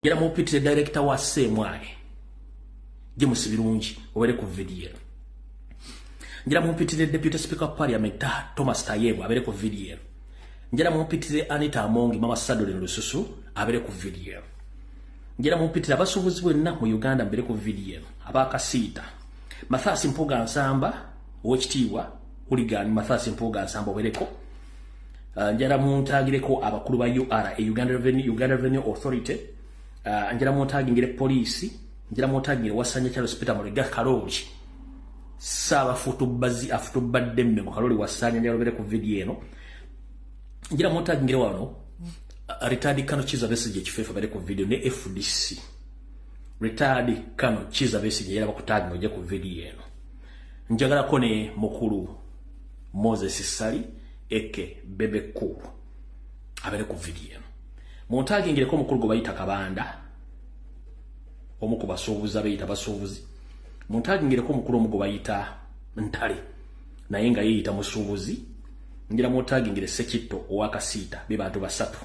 Njagala mumpitire director wa CMI James Birungi obere ku video. Njagala mumpitire Deputy Speaker of Parliament Thomas Tayebwa abere ku video. Njagala mumpitire Anita Amongi Mama Sadole Lususu abere ku video. Njagala mumpitire abasuubuzi bwenna mu Uganda mbere ku video. Abakasiita Mathias Mpuuga Nsamba owekitiibwa Hooligan Mathias Mpuuga Nsamba obereko. Njagala muntagireko abakulu ba URA, Uganda Revenue Authority. Njagala muntagingire poliisi. Njagala muntagingire Wasanya Charles Peter Mulega Kaloli Ssaabafutubbazi afutubadde Mmengo Kaloli Wasanya, njagala obere ku video eno. Njagala muntagingire wano retired Colonel Kizza Besigye Kifeefa abere ku video ne FDC. Retired Colonel Kizza Besigye yera bakutaginga ojje ku video eno. Njagalako ne mukulu Moses Ssali eke Bebe Cool abere ku video eno. Muntagingireko omukulu gwe bayita Kabanda, omu ku basuubuzi abeeyita basuubuzi. Muntagingireko omukulu omu gwe bayita Ntale, naye nga yeeyita musuubuzi. Njagala muntagingire Ssekitto owakasiita, be bantu basatu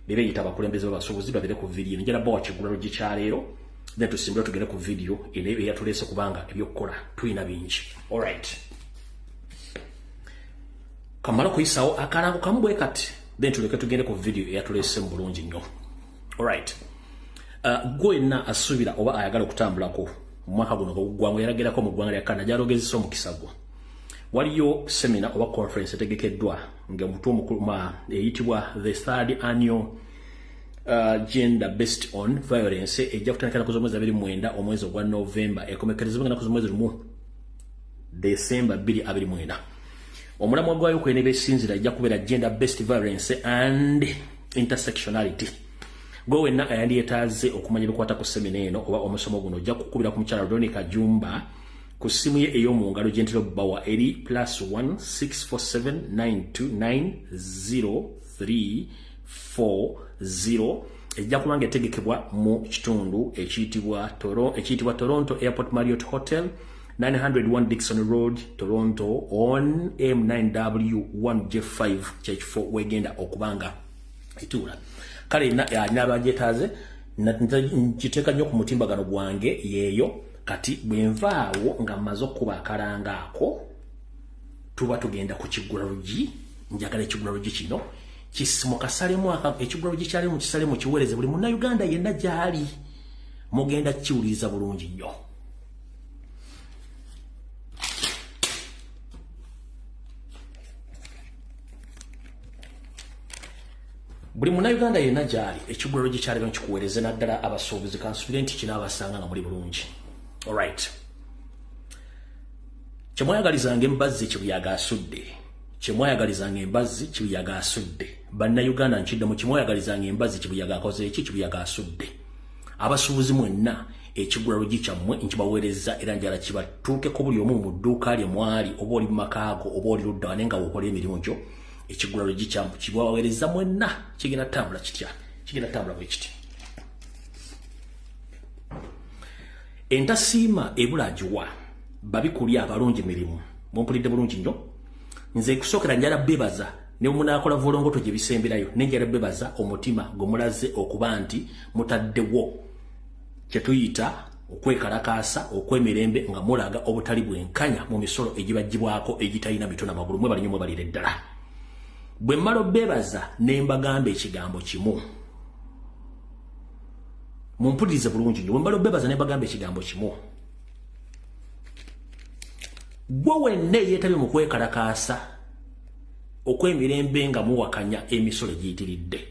be beeyita abakulembeze b'abasuubuzi babere ku video. Njagala bawa kigulalo gye kyaleero, then tusimbule tugende ku video eno eyatuleese kubanga ebyokukola tulina bingi. Alright, kamala okuyisaawo akalango kamu bwe kati, then tuleke tugende ku video eyatuleese mu bulungi nnyo. Alright, gwe wenna asuubira oba ayagala okutambulako mu mwaka guno oguggwamu yalagerako mu ggwanga lya Canada gy'alogezesa omukisa gwo. Waliyo seminar oba conference etegekeddwa nga omutwe omukulu eyitibwa the third annual gender based on violence, ejja kutandika ennaku z'omwezi 29 omwezi ogwa November, ekomekerezebwa ennaku z'omwezi 1 December 2024. Omulamwa gwayo kwene besinzira ejja kubeera gender based violence and intersectionality. Gwe wenna ayandyetaaze okumanya ebikwata ku semina eno oba omusomo guno, ojja kukubira ku mukyala Veronica Jumba ku ssimu ye ey'omu ngalo gye ntera obbawa eri +1 647 929 0340. Ejja kuba nga etegekebwa mu kitundu ekiyitibwa Toronto Airport Marriott Hotel, 901 Dixon Road, Toronto on M9W1J5, kyekifo wegenda okubanga etuula. Kale n'abagyetaaze nkiteeka nnyo ku mutimbagano gwange yeeyo. Kati bwe nvaawo nga mmaze okukuba akalanga ako, tuba tugenda ku kiggulalugi. Njagala ekiggulalugi kino mukasalemu, ekiggulalugi kyali mukisalemu kiweereze buli munnayuganda yenna gy'ali. Mugenda kiwuliriza bulungi nnyo. Buli munnayuganda yenna gy'ali, ekiggulalugi kyali nkikuweereze, naddala abasuubuzi. Kansubire nti kinaabasanga nga muli bulungi. Alright, kyemwayagalizanga embazzi kibuyaga asudde, kyemwayagalizanga embazzi kibuyaga asudde. Bannayuganda, nkiddemu, kimwayagalizanga embazzi kibuyaga akoze eki? Kibuyaga asudde. Abasuubuzi mwenna, ekigulalugi kyammwe nkibaweereza era njala kibatuukeko buli omu mu dduuka lye mwali, oba oli mu makaago oba oli ludda naye nga wokola emirimu gyo. Ekigulalugi kyammwe kibaweereza mwenna. Kigenda tambula kitya? Kigenda tambula bwe kiti: entasiima ebula agiwa babikulya abalungi mirimu. Mumpulidde bulungi nnyo. Nze kusookera njala bebaza ne munaakola volongoto gye bisemberayo, ne njala bebaza omutima gwe mulaze okuba nti mutaddewo kye tuyita okwekalakaasa okw'emirembe nga mulaga obutali bwenkanya mu misolo egibagibwako egitalina mitwe na magulu. Mwebali nnyo, mwebalire ddala. Bwe mmala obeebaza ne mbagamba ekigambo kimu, mumpulirize bulungi nnyo. Bwe mmala obeebaza ne mbagamba ekigambo kimu: gwe wenna eyeetabye mu kwekalakaasa okw'emirembe nga muwakanya emisolo egiyitiridde,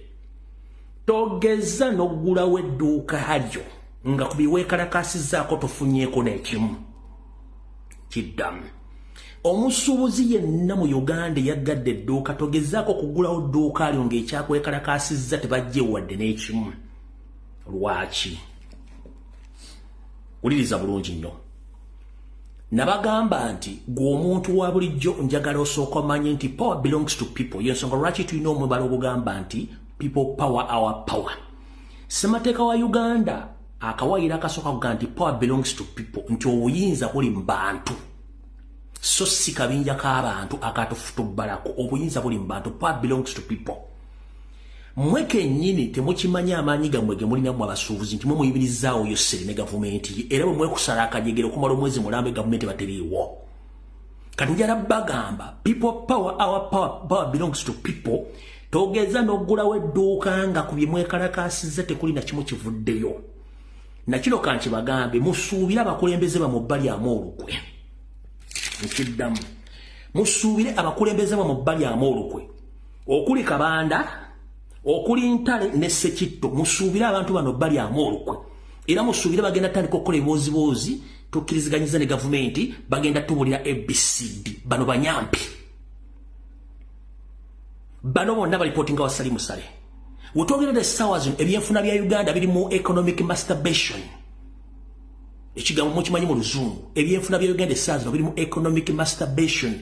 togeza n'oggulawo edduuka lyo nga ku biweekalakaasizzaako tofunyeeko n'ekimu. Kiddamu, omusuubuzi yenna mu Uganda eyaggadde edduuka, togezaako okugulawo dduuka lyo ng'ekyakwekalakaasizza tebajje wadde n'ekimu. Lwaki? Wuliriza bulungi nnyo. Nabagamba nti gwe omuntu wa bulijjo, njagala osooka omanye nti power belongs to people. Yensonga lwaki tulina omubala ogugamba nti "People power, our power". Ssemateeka wa Uganda akawaayiro akasooka kugamba nti power belongs to people, nti obuyinza buli mu bantu, so si kabinja k'abantu akatufutubbalako. Obuyinza buli mu bantu, power belongs to people. Mmwe kennyini temukimanyi amaanyi gammwe ge mulina mmwe abasuubuzi nti mwe muyimirizaawo Yoseri ne gavumenti ye, era bwe mwekusala akajegere okumala omwezi mulambe gavumenti bateriiwo. Kati njala bagamba, people power, our power, power belongs to people. Togeza n'oggulawo edduuka nga ku bye mwekalakaasizza tekuli na kimu kivuddeyo. Nakino kankibagambe, musuubire abakulembeze bammwe balyamu olukwe. Nkiddamu, musuubire abakulembeze bammwe balyamu olukwe, okuli Kabanda, okuli Ntale ne Sekitto. Musuubire abantu bano balyamu olukwe, era musuubire bagenda tandika okukola ebibooziboozi. Tukkiriziganyiza ne gavumenti, bagenda tubulira ABCD. Bano banyampi, bano bonna balipootinga wa Salim Saleh. Wetwogerera essaawa zino, ebyenfuna bya Uganda biri mu economic masturbation. Ekigambo mukimanyi mu Luzungu. Ebyenfuna bya Uganda essaawa zino biri mu economic masturbation,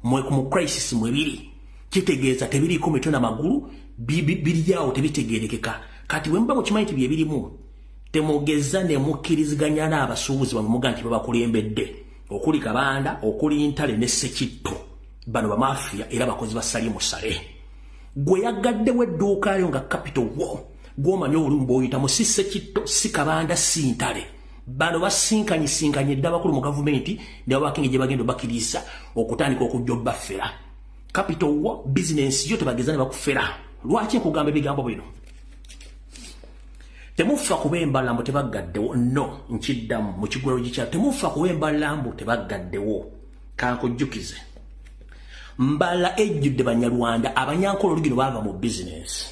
mu crisis mwe biri. Kitegeeza tebiriiko mitwe na magulu, biri awo tebitegerekeka. Kati bwe muba mukimanyi nti bye birimu, temugeza ne mukkiriziganya n'abasuubuzi bamuga nti babakulembedde, okuli Kabanda, okuli Ntale ne Sekitto. Bano bamafiya era bakozi ba Salim Saleh. Gwe yagaddewo edduuka lyo nga capital wo gw'omanyi obulumi bw'oyitamu, si Sekitto, si Kabanda, si Ntale. Bano basinkanyisinkanye dda abakulu mu gavumenti ne babakinga gye bagenda obakkiriza okutandika okujja obbafera. Capital wo, bizinensi yo, tebageza ne bakufera. Lwaki nkugamba ebigambo bino? Temufa kuba embalambo tebaggaddewo. No, nkiddamu mu kigwero gikya, temufa kuba embalambo tebaggaddewo. Kankujjukize, Mbala ejjudde Banyarwanda, Abanyankole. Olugino baava mu bizinensi,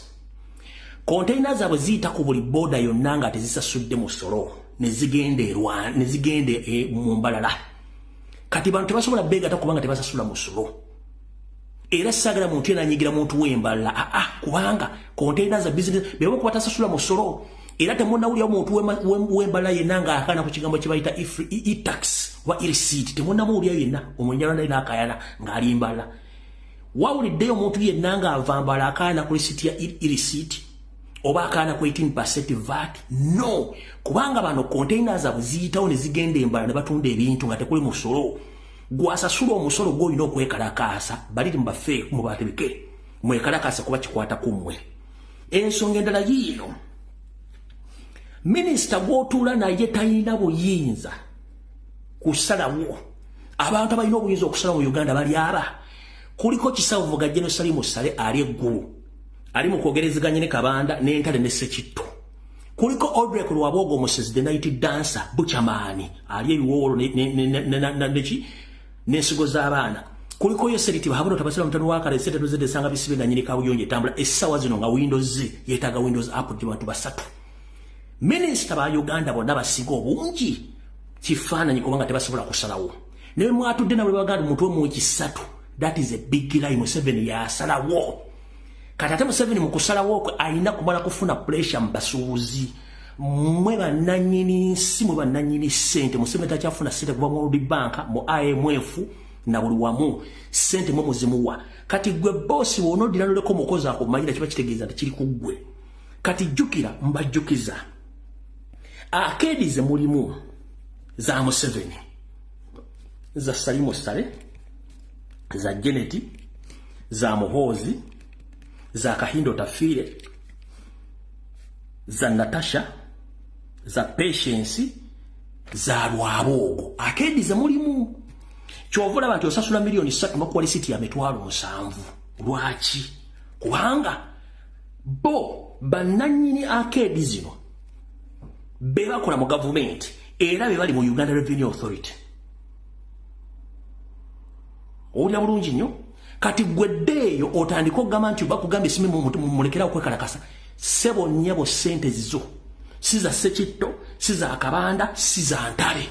konteina zaabwe ziyita ku buli booda yonna nga tezisasudde musolo, ne zigenda ne zigenda mu Mbalala. Kati bantu tebasobola beegata kubanga tebasasula musolo. Era saagala muntu yena anyigira muntu w'Embalala, aa, kubanga konteina za bizinesi beba kuba tasasula musolo. Era temunnawulira omuntu w'Embalala yenna ng'akaana ku kigambo kye bayita e-tax oba e-receipt. Temunnamuwulirayo yenna Omunyarwanda yenna akayana ng'ali Mbalala. Wawuliddeyo omuntu yenna ng'ava Mbala akaana ku receipt ya e-receipt oba akaana ku 18% VAT? No, kubanga bano container zaabwe ziyitawo ne zigenda Embala ne batunda ebintu nga tekuli musolo. Gwasasula omusolo gw'olina okwekalakaasa, baliri mubafe mubatebeke mwekalakaasa kuba kikwata ku mmwe. Ensonga endala yiino: minisita gw'otuula naye talina buyinza kusalawo. Abantu abalina obuyinza okusalawo mu Uganda bali aba: kuliko Kisavuga General Salim Saleh ali eggulu, ali mu kwogerezeganya ne Kabanda n'Entale ne Sekitto. Kuliko Odrek Rwabwogo Omusezi, the night dancer, bukyamaani ali ebiwoolo neki n'ensigo z'abaana. Kuliko Yoseriti Bahabuno Tabasira mutano wa kale sente tuzedde sanga bisibe na nyini kabuyonjo etambula essaawa zino nga Windows z yeetaaga Windows app bantu basatu. Minisita ba Uganda bonna basinga obungi kifaananyi kubanga tebasobola kusalawo. Naye mwatudde nabwe baganda mutwe mu kisatu, that is a big lie. Museveni yasalawo. Kati ate Museveni mu kusalawo kwe alina kumala kufuna pressure mu basuubuzi. Mmwe bannannyini nsi, mwe bannannyini ssente. Museveni takyafuna ssente kuva mu World Bank, mu IMF na buli wamu. Ssente mwe muzimuwa. Kati gwe boosi w'onoddira noleka omukozi akumanyira, kiba kitegeeza nti kiri ku ggwe. Kati jjukira, mbajjukiza, arcade ze mulimu za Museveni, za Salim Saleh, za Janet, za Muhoozi, za Kahindo Tafire, za Natasha, za Patience, za Rwabwogo. Arcade ze mulimu, kyova olaba nti osasula 3 miliyoni bakuwa lisiti ya 70,000. Lwaki? Kubanga bo bannannyini arcade zino be bakola mu gavumenti era be bali mu Uganda Revenue Authority. Owulira bulungi nnyo. Kati gweddeeyo otandike okugamba nti bakugamba esime mulekerawo kwekalakasa. Ssebo, nnyabo, ssente zizo si za Sekitto, si za Kabanda, si za Ntale.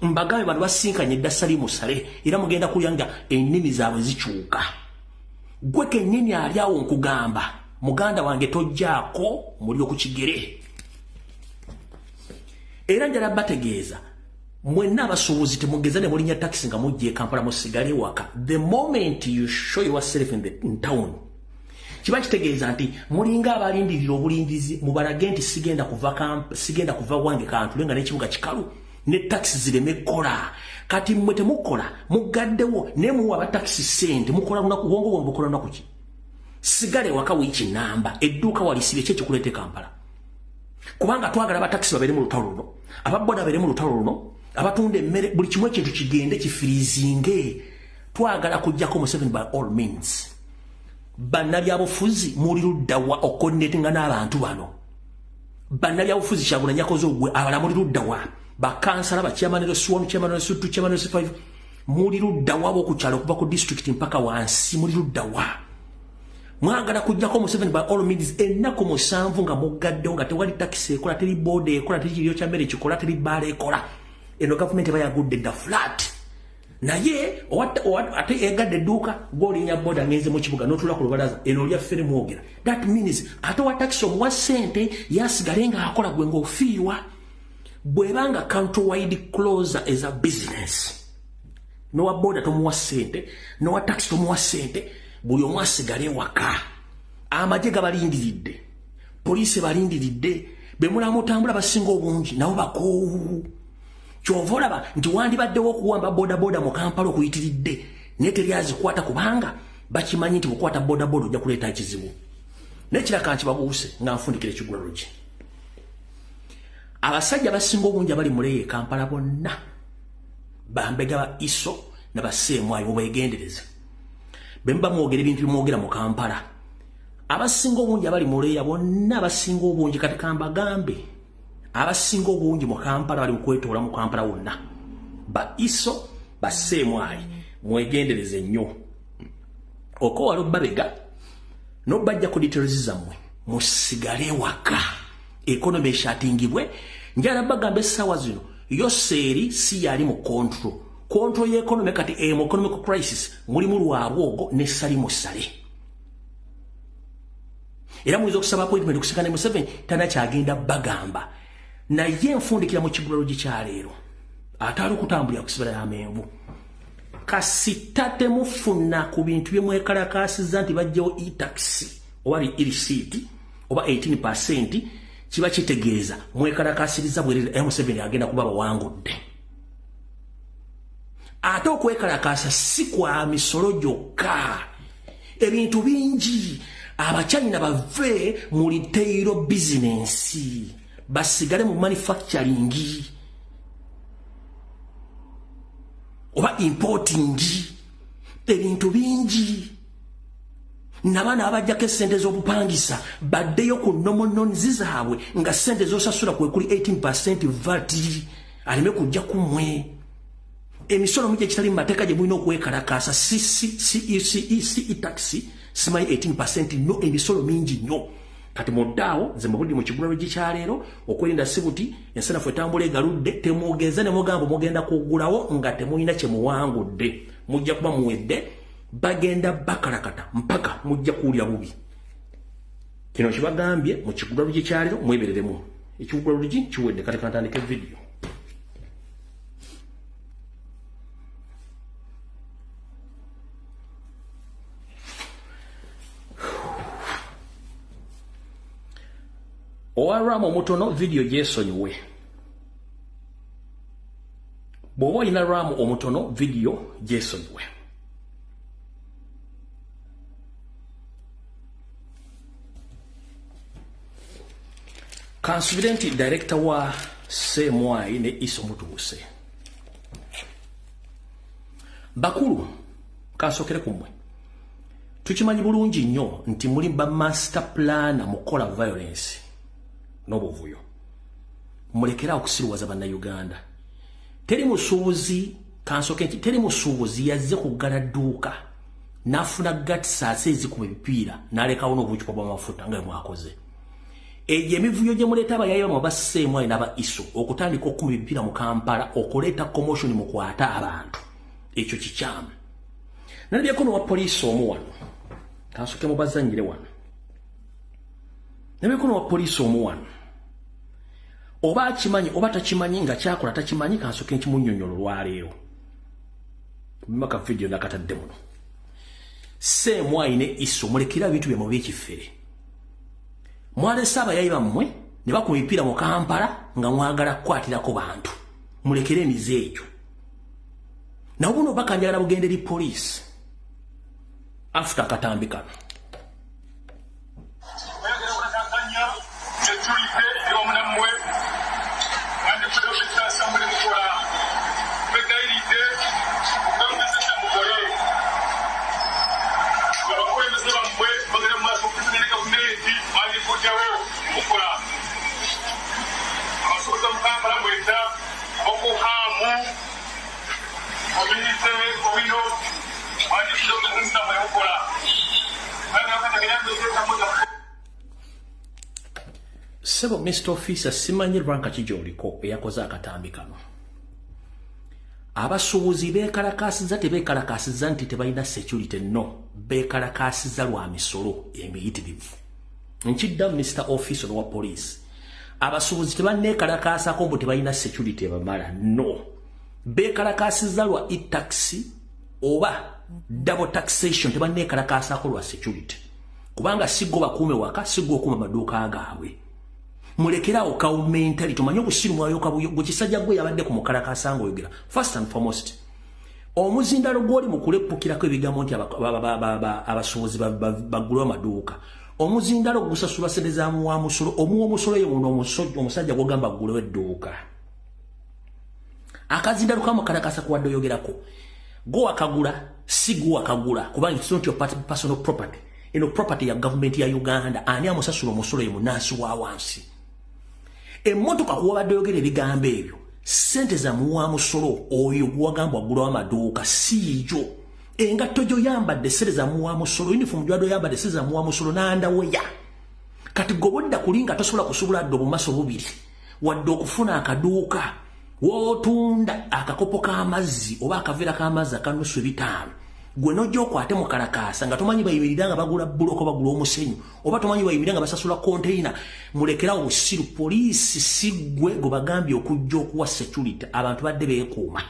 Mbagambe, bano basinkanye dda Salim Saleh, era mugenda kulya nga ennimi zaabwe zikyuka. Gwe kennyini ali awo nkugamba, muganda wange, tojjaako muliro ku kigere. Era njala bategeeza mwenna abasuubuzi, temugeza ne mulinnya takisi nga mujja e Kampala, musigale waka. The moment you show yourself in town, kiba kitegeeza nti mulinga abalindirira obulindizi. Mubalage nti sigenda kuva wange kantule nga n'ekibuga kikalu ne takisi zireme kukola. Kati mmwe temukola, mugaddewo naye muwa abatakisi ssente. Mukola lunaku, bwongo bwe bukola lunaku ki? Sigale waka wiiki namba, edduuka walisibye, ki ekikuleeta e Kampala? Kubanga twagala abatakisi babeere mu lutalo luno, ababoda babeere mu lutalo luno, abatunda emmere, buli kimu ekintu kigende kifirizinge. Twagala kujjako Museveni by all means. Bannabyabufuzi, muli luddawa okucoordinatinga n'abantu bano? Bannabyabufuzi, Kyagulanyi yakoze ogwe, abalala muli luddawa? Bakansala, bachairman LC1, chairman LC2, chairman LC5, muli luddawa? Abokukyalo okuva ku district mpaka wansi, muli luddawa? Mwagala kujjako Museveni by all means. Ennaku 7 nga muggaddewo, nga tewali takisi ekola, teri boda ekola, teri kiryo kya mmere kikola, teri bbaala ekola, eno gavumenti eba yagudde dda flat. Naye ate egadde edduuka, gwolinya boda, ngenze mu kibuga, n'otula ku lubalaza eno, olya ffere, mwogera. That means ate owa takisi omuwa ssente yasigale ng'akola, gwe ng'ofiirwa. Bw'ebanga country wide closure eza business, nowa boda tomuwa ssente, nowa takisi tomuwa ssente, buli omu asigale ewaka. Amagye gabalindiridde, poliisi balindiridde, bemulamutambula basinga obungi nabo bakoowu. Kyova olaba nti wandibaddewo okuwamba bodaboda mu Kampala okuyitiridde, naye teryazikwata kubanga bakimanyi nti bukwata bodaboda ojja kuleeta ekizibu. Naye kiraka nkibabuuse nga nfundikira ekigulalogi. Abasajja basinga obungi abali muleeyo e Kampala bonna bambega ba ISO nabaseemwayi. Mubegendereza bemuba mwogera ebintu bimwogera mu Kampala. Abasinga obungi abali muleeya bonna, abasinga obungi, kati kambagambe, abasinga obungi mu Kampala bali mukwetoola mu Kampala wonna ba ISO, baseemwayi. Mwegendereze nnyo okowala obbabega nobajja ku details zammwe. Musigale waka, economy eshatingibwe. Njala bagamba essaawa zino yoseeri si yali mu control y'economy. Kati emu economic crisis mulimu lwabwogo ne Salimu Sale, era muyinza okusaba appointment okusika ne Museveni tanakyagenda bagamba. Naye nfundikira mu kigulalogi kyaleero, ate ali okutambulira kusibala y'amenvu. Kasita temufuna ku bintu bye mwekalakasiza nti bajjawo e-tax oba bi e-receipt oba 18, kiba kitegeeza mwekalakasiriza bwerere. Museveni agenda kuba bawangudde. Ate okwekalakasa si kwa misolo gyokka, ebintu bingi. Abachina bave mu retail business, basigale mu manufacturing oba importing. Ebintu bingi. Nabaana abajjako esente z'obupangisa baddeyo ku normal loans zaabwe, nga sente z'osasula kwe kuli 18 VAT aleme kujja kummwe. Emisolo mingi ekitali mu mateeka gye mulina okwekalakaasa, si tax, simanyi 18, no, emisolo mingi nnyo. Kati muddaawo nze mubuddi mu kigulalogi kyaleero. Okwerinda si buti, ensanafu etambula egaludde. Temwogeza ne mugamba mugenda kuggulawo nga temulina kye muwangudde, mujja kuba muwedde. Bagenda bakalakata mpaka mujja kuwulira bubi. Kino kibagambye mu kigulalogi kyaleero, mwebereremu. Ekigulalogi kiwedde, kati kantandika evidiyo. Owa RAM omutono, vidiyo gyesonyiwe. Bw'oba olina RAM omutono, vidiyo gyesonyiwe. Kansubire nti director wa CMI ne ISO mutuuse. Bakulu, kansokere ku mmwe. Tukimanyi bulungi nnyo nti muli ba master planner mu kukola violence n'obuvuyo. Mulekere okusiruwaza Bannayuganda. Teri musuubuzi, kansoke nti teri musuubuzi yazze kuggala dduuka n'afuna gatsaase ezikuba ebipiira n'alekawo n'obucupa bw'amafuta nga mwakoze. Egyo emivuyo gye muleeta abayayi bamwe basseemu alina ba ISO okutandika okukuma ebipiira mu Kampala, okuleeta commotion mu kwata abantu, ekyo kikyamu. Nalabyeko n'owa poliisi omu wano, kansoke mubazannyire wano. Nalabyeko n'owa poliisi omu wano, oba akimanyi oba takimanyi, nga kyakola takimanyi, kansoke nkimunnyonnyola olwaleero. Maka vidiyo nakatadde muno. Seemu ayine ISO, mulekere ebintu byammwe byekifere. Mwalese abayayi bammwe ne bakuba emipiira mu Kampala nga mwagala kukwatirako bantu. Mulekere emize egyo. Nawe buno bakanjagala bugende eri poliisi. After akatambi kano, Security eri nammwe, mwandikuddewo bizinesi muli mukola. Twegayiridde okugabizinesi mukole. Abakulembeze bammwe bagenda mu maaso okutumira gavumenti, mwandikuddewo mukola. Abasuubuzi mu Kampala mwenna, Bokuhamu, community owino, mwandikuddewo bizinesi mwe mukola. Sebo Mr. Officer, simanyi ranka ki gy'oliko eyakoze akatambi kano. Abasuubuzi beekalakaasizza, tebeekalakaasizza nti tebalina security, no, beekalakaasizza lwa misolo emiyitirivu. Nkiddamu, Mr. Officer wa police, abasuubuzi tebanneekalakaasako mbu tebalina security ebamala, no, beekalakaasizza lwa e-tax oba double taxation. Tebanneekalakaasako lwa security, kubanga siggo bakuume waka, siggo okuuma amaduuka gaabwe. Mulekerawo cow mentality. Omanye obusiru mwayoka gwe kisajja gwe yabadde ku mukalakasa ng'oyogera. First and foremost, omuzindalo gw'oli mu kulepukirako ebigambo nti abasuubuzi baggulwe amaduuka, omuzindalo gusasula sente za muwa musolo. Omuwa omusolo ye muno omusajja gwogamba aggulewo edduuka. Akazindalo kamukalakasa kuwadde oyogerako go wakagula, si gwe wakagula, kubanga it's not your personal property. Eno property ya gavumenti ya Uganda. Ani amusasula omusolo? Ye munansi wa wansi. Emmotoka kuwabadde oyogera ebigambo ebyo, sente za muwa musolo oyo gwagamba waggulawo amaduuka, siijo. Engatto gy'oyambadde, sente za muwa musolo. Uniform gy'oyadde oyambadde, sente za muwa musolo. N'underwear. Kati gobodda kuli nga tosobola kusubula dde obumaso bubiri wadde okufuna akaduuka wootunda akakopo k'amazzi oba akaveera k'amazzi akanusu 500, gwe nojja okwate mukalakaasa nga tomanyi bayimirira nga bagula buloko, bagula omusenyu, oba tomanyi bayimirira nga basasula container. Mulekerawo busiru. Poliisi si ggwe gwe bagambye okujja okuwa security. Abantu badde beekuuma,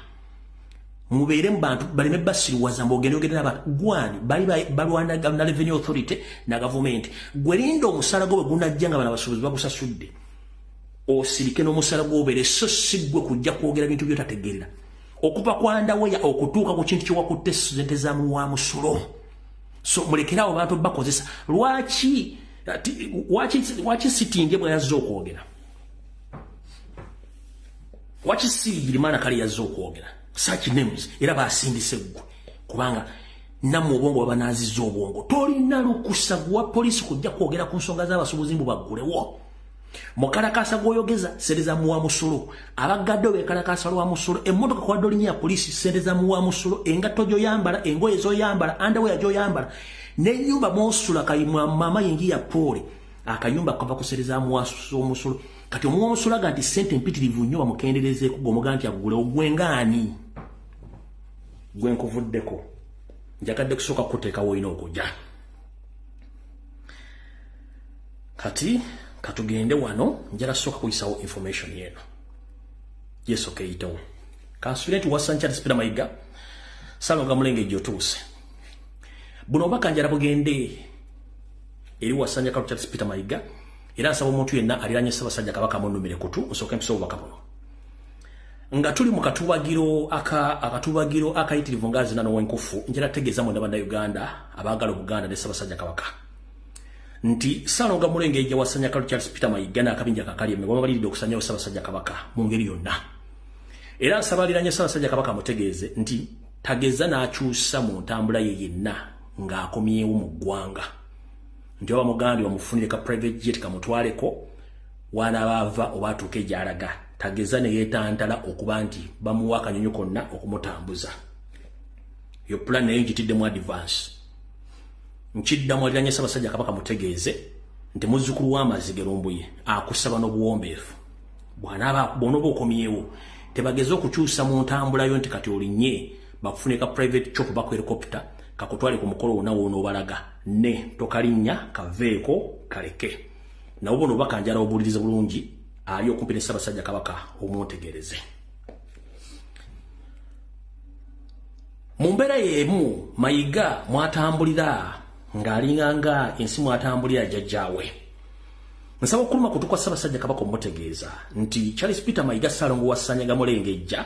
mubeere mu bantu baleme basiruwaza mbogende ogende n'abantu gwani bali balwana na Revenue Authority na gavumenti. Gwe linda omusala gwo bwe gunajja nga bano abasuubuzi bagusasudde, osirike n'omusala gw'obeere. So si ggwe kujja kwogera bintu by'otategeerera, okuva kwa underwear okutuuka ku kintu kyewakutte sente za muwa musolo. So mulekerawo abantu bakozesa. Lwaki lwaki sitindye bwe yazze okwogera? Lwaki Sigirimana kale yazze okwogera such names? Era basindise ggwe, kubanga nammwe obwongo babanaazizza obwongo. Tolina lukusa gwa poliisi kujja kwogera ku nsonga z'abasuubuzi mbu baggulewo. Mukalakasa gw'oyogeza, sente za muwa musolo. Abagadde bekalakasa lwa musolo. Emmotoka kwadde olinya ya poliisi, sente za muwa musolo. Engatto gy'oyambala, engoye z'oyambala, underwear gy'oyambala, n'ennyumba mw'osula, mama yingi ya poole, akayumba kava ku sente za muwa omusolo. Kati omuwa omusolo aga nti sente empitirivu nnyo, bamukenderezeeko, gweomuga nti aggulewo. Gwe ngaani gwe nkuvuddeko? Njagadde kusooka kukuteekawo olina okujja. Kati katugende wano, njala sooka kuyisawo information yeno yesoka eyitewo. Kansubire nti wasancha Peter Mayiga Ssalonga Mulenge otuuse. Buno obubaka njala bugende eri Wasanja Charles Peter Mayiga, era nsaba omuntu yenna aliranye Ssaabasajja Kabaka munnumire kutu nsooke mpisa obubaka buno. Nga tuli mu katubagiro aka akatubagiro akayitirivu nga zina n'owenkufu, njala tegeeza mwena Bannayuganda abaagala Obuganda ne Ssaabasajja Kabaka nti Ssalonga Mulenge ejja Wasanya Charles Peter Mayiga n'akabinja kakali emme bamabaliridde okusanyawo Ssaabasajja Kabaka mu ngeri yonna. Era nsaba aliranye Ssaabasajja Kabaka mutegeeze nti tageza n'akyusa mu ntambula ye yenna ng'akomyewo mu ggwanga, nti oba mugambye bamufunire ka private jet kamutwaleko wanaaba ava oba atuuke gy'alaga, tageza ne yeetantala okuba nti bamuwa akanyonyi konna okumutambuza. Yo plan nayo ngitiddemu advance. Nkiddamu, aliranye Ssaabasajja Kabaka mutegeeze nti muzzukulu w'amazzi Lumbuye akusaba n'obuwombeefu, bw'onooba okomyewo tebageze okukyusa mu ntambulayo nti kati olinnye bakufune ka private chop baku helicopter kakutwale ku mukolo wonna w'onoobalaga, ne tokalinnya kaveeko kaleke. Nabo buno obubaka njala obuwuliriza bulungi, ali okumpi ne Ssaabasajja Kabaka omuntegereze. Mu mbeera y'emu Mayiga mwatambulira ng'alinga nga ensi mwatambulira jjajjaawe, nsaba okuluma kutu kwa Ssaabasajja Kabaka omutegeeza nti Charles Peter Mayiga Ssalongo Wasanya Mulengejja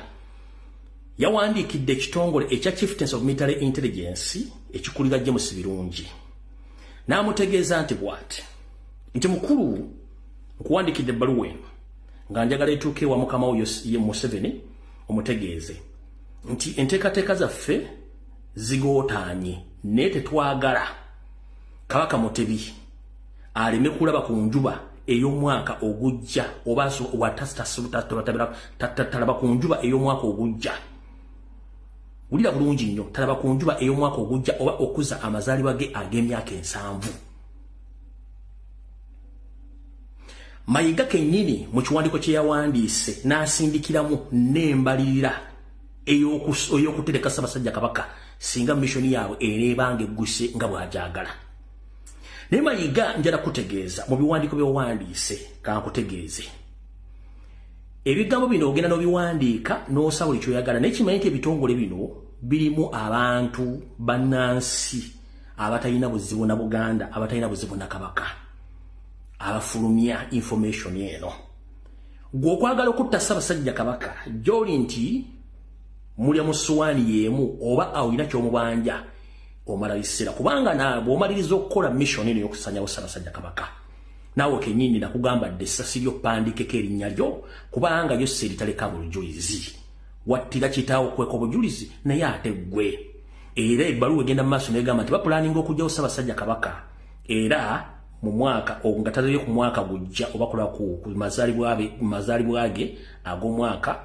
yawandiikidde ekitongole ekya Chieftains of Military Intelligence ekikulira James Birungi, n'amutegeeza nti bw'ati nti mukulu Nkuwandikidde ebbaluwa eno nga njagala etuuke ewa mukama wo ye Museveni, omutegeeze nti enteekateeka zaffe zigootaanye, naye tetwagala Kabaka Mutebi aleme kulaba ku njuba ey'omwaka ogujja, oba talaba ku njuba ey'omwaka ogujja. Wulira bulungi nnyo, talaba ku njuba ey'omwaka ogujja oba okuza amazaalibwa ge ag'emyaka 70. Mayiga kennyini mu kiwandiiko kye yawandiise n'asindikiramu n'embalirira ey'okutereka Ssaabasajja Kabaka singa missioni yaabwe eneebanga egguse nga bw'agyagala. Naye Mayiga njala kutegeeza mu biwandiiko by'owandiise, kankutegeeze. Ebigambo bino ogenda n'obiwandiika n'osa buli ky'oyagala, naye kimanyi nti ebitongole bino birimu abantu bannansi abatalina buzibu na Buganda, abatalina buzibu na Kabaka, abafulumya information eno. Gwe okwagala okutta Ssaabasajja Kabaka gy'oli nti mulya mu ssuwaani y'emu oba olina ky'omubanja, omala biseera, kubanga bw'omaliriza okukola mission eno ey'okusanyawo Ssaabasajja Kabaka, naawe kennyini nakugamba dde essasi lyo pandikeko erinnya lyo, kubanga yo si eritaleka bujulizi. Wattira kitaawo okweka obujulizi, naye ate ggwe. Era ebbaluwa egenda mu maaso n'egamba nti bapulaninga okuggyawo Ssaabasajja Kabaka era mu mwaka nga tazibye ku mwaka gujja oba kulaba ku mazaalibwa ge ag'omwaka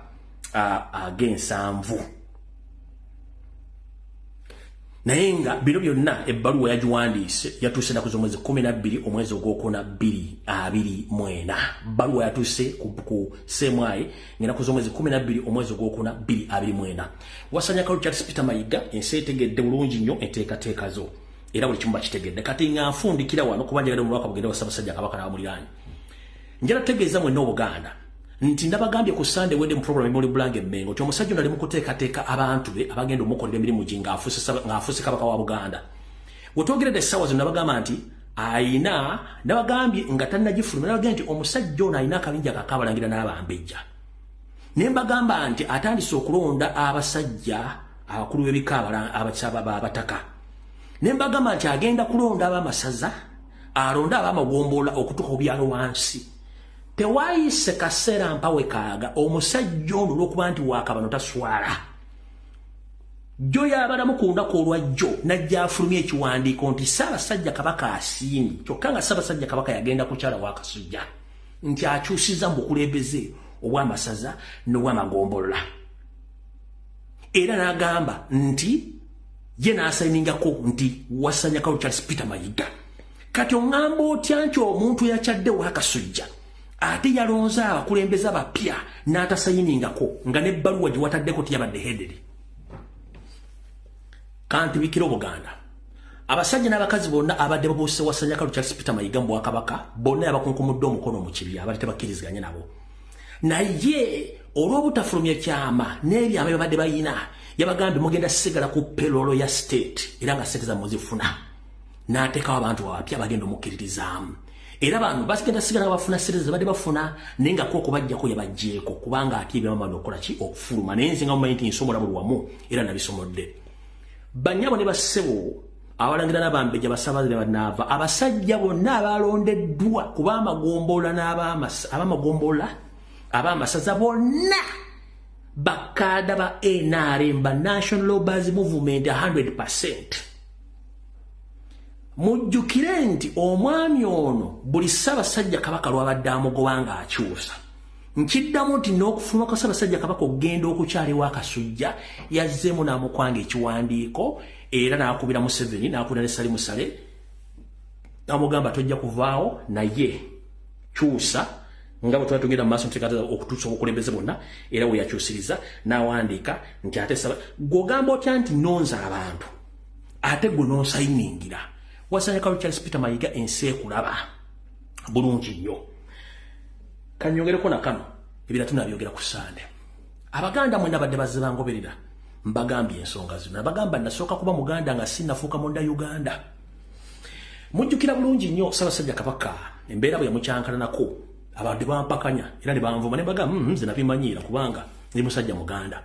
ag'ensanvu. Naye nga bino byonna ebbaluwa yagiwandiise yatuuse ennaku z'omwezi 12 omwezi ogwokuna 2024. Bbaluwa yatuuse ku CMI ng'ennaku z'omwezi 12 omwezi ogwokuna 2024. Wasanyaka Charles Peter Mayiga, ensi etegedde bulungi nnyo enteekateeka zo, era buli kimu bakitegedde. Kati nga nfundikira wano kuba njagala omubaka bugende wa Ssaabasajja Kabaka n'abamuliraanye. Njala tegeeza mwenna Obuganda nti ndabagambye ku Sunday wedde mu program emuli Bulange Mmengo nti omusajja ono ali mu kuteekateeka abantu be abagenda omukolera emirimu gye ng'afuuse Kabaka wa Buganda. We twogeredde essaawa zino nabagamba nti ayina, nabagambye nga tannagifulumya, nabagambye nti omusajja ono alina akabinja kakabalangira n'abambejja. Ne mbagamba nti atandise okulonda abasajja abakulu b'ebika abataka. Ne mbagamba nti agenda kulonda ab'amasaza, alonde ab'amagombolola okutuuka ku byalo wansi. Tewayise kaseera mpawe kaaga omusajja ono olw'okuba nti waakabano taswala. Jjo yabalamu ku lunaku olwajjo n'ajja afulumya ekiwandiiko nti Ssaabasajja Kabaka asiimye, kyokka nga Ssaabasajja Kabaka yagenda kukyala Wakasujja nti akyusiza mu bukulembeze obw'amasaza n'obw'amagombolola. Era n'agamba nti ye n'asayiningako nti Wasanyaka Charles Peter Mayiga. Kati oŋŋamba otya nti omuntu eyakyadde Wakasujja ate yalonze abakulembeze abapya n'atasayiningako nga n'ebbaluwa gye wataddeko tiyabadde headed? Kantibikira Obuganda. Abasajja n'abakazi bonna abadde babuuse Wasanyaka Charles Peter Mayiga mu bwakabaka bonna yabakunkumudde omukono mu kibya, abadde tebakkiriziganya nabo. Naye olw'obutafulumya kyama n'ebyama bye babadde bayina, yabagambye mugenda sigala ku payroll ya state era nga ssente zammwe zifuna. N'ateekawo abantu abapya bagenda omukkiririzaamu. Era bano bagenda sigala bafuna ssente ze badde bafuna, naye nga ko okubaggyako yabaggyeeko kubanga ate ebyama bano okukola ki okufuluma. Naye nze nga mumanyi nti nsomola buli wamu era nabisomodde. Bannyabo ne bassebo abalangira n'abambejja basaabaze ne bannaava, abasajja bonna abalondeddwa ku b'amagombolola n'ab'amagombolola ab'amasaza bonna bakaada ba NRM, ba National Robbers Movement 100%. Mujjukire nti omwami ono buli Ssaabasajja Kabaka lw'abadde amugoba ng'akyusa. Nkiddamu nti n'okufuluma kwa Ssaabasajja Kabaka okugenda okukyala ewa Kasujja yazzeemu n'amukwanga ekiwandiiko era n'akubira Museveni, n'akubira ne Salim Saleh, n'amugamba tojja kuvaawo naye kyusa nga bwe tuba tugenda mu maaso nteekateeka okutuusa obukulembeze bwonna. Era we yakyusiriza n'awandiika nti ate gw'ogamba otya nti nonza abantu ate gwe n'osayiningira. Wasanyaka Charles Peter Mayiga, ensi ekulaba bulungi nnyo. Kanyongereko na kano, ebirala tunabyogera ku Sande. Abaganda mwenna badde bazze bangoberera, mbagambye ensonga zino. Nabagamba nasooka kuba Muganda nga sinnafuuka munda Uganda. Mujjukira bulungi nnyo Ssaabasajja Kabaka embeera bwe yamukyankalanako, abantu bampakanya era ne banvuma, ne mbagamba nze nabimanyiira kubanga ndi musajja Muganda.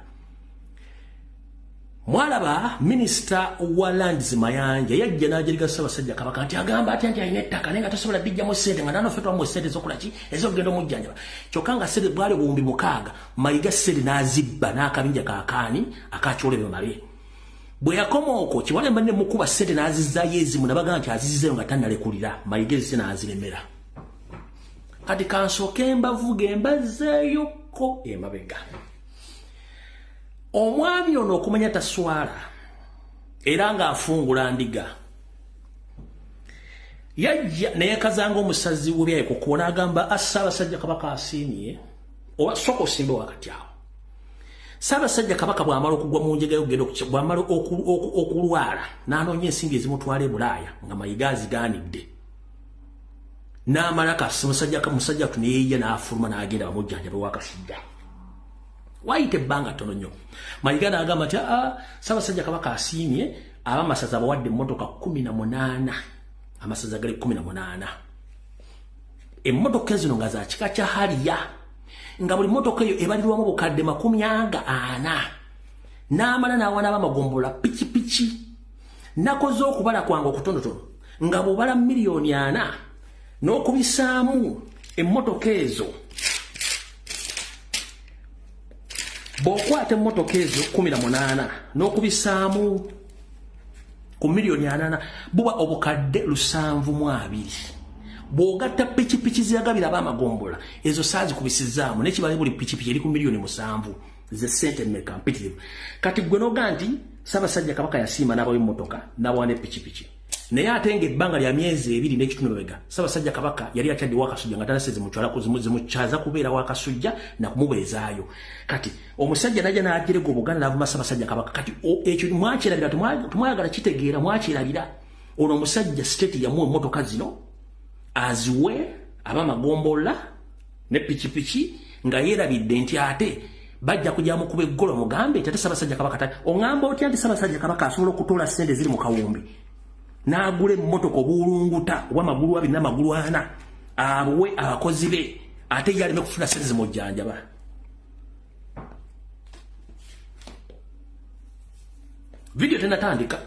Mwalaba minisita wa Lands Mayanja yajja n'ajerega Ssaabasajja Kabaka nti agamba atya nti alina ettaka naye nga tasobola bijjamu ssente, nga nano ffe twamuwa ssente ez'okukola ki, ez'okugenda omujjanjaba. Kyokka nga ssente bwali 6000, Mayiga ssente n'azibba n'akabinja kakaani akakyolebe male. Bwe yakoma okwo Kiwalemba ne mukuba ssente n'azizzaayo ezimu, nabaga nti azizzeeyo nga tannalekulira, Mayiga ezze n'aziremera. Kati kansooke mbavuge mbazzeeyokko emabega. Omwami ono okumanya taswala era ng'afungula ndiga, yajja neyekazanga omusazi w'ebyayi ku kkubo n'agamba Ssaabasajja Kabaka asiimye, oba sooka osimbe wakati awo. Ssaabasajja Kabaka bw'amala okugwa mu njega y'okugenda bw'amala okulwala n'anoonya ensimbi ezimutwala e Bulaaya nga Mayiga azigaanidde, n'amala kasi musajja tu neyeeya n'afuluma n'agenda bamujjanjabe w'akasujja. Wayita ebbanga ttono nnyo, Mayiga n'agamba nti Ssaabasajja Kabaka asiimye, ab'amasaza abawadde emmotoka 18, amasaza gali 18. Emmotoka zino nga za kika kya Harrier, nga buli mmotoka eyo ebalirwamu obukadde 40, n'amala n'awa n'abamagombola pikipiki. Nakoze okubala kwange okutonotono nga bw'obala 4 million n'okubisaamu emmotoka ezo, bw'okwata emmotoka ezo 18 n'okubisaamu ku 40 million, buba obukadde 72. Bw'ogatta pikipiki ziyagabira ab'amagombola ezo saazikubisizaamu, nekibale buli pikipiki eri ku 7 million, ze ssente mmeka mpitirivu. Kati gwe n'oga nti Ssaabasajja Kabaka yasiima n'abawa emmotoka n'abawa ne pikipiki, naye ate ng'ebbanga lya myezi 2 n'ekitundu mabega Ssaabasajja Kabaka yali akyadde Wakasujja nga talase zimukyaza kubeera Wakasujja na kumubeezaayo. Kati omusajja najja n'ajerega Obuganda n'avuma Ssaabasajja Kabaka. Kati ekyo mwakyerabira, tumwayagala kitegeera, mwakyerabira. Ono omusajja state yamuwa emmotoka zino aziwe ab'amagombolola ne pikipiki, nga yeerabidde nti ate bajja kujja mukuba eggolo mugambe nti ate Ssaabasajja Kabaka oŋŋamba otya nti Ssaabasajja Kabaka asobola okutoola ssente ziri mu kawumbi n'agula emmotoka obuwulunguta obw'amagulu abiri n'amagulu ana abuwe abakozi be, ate ye aleme kufuna ssente zimujjanjaba. Vidiyo tenatandika,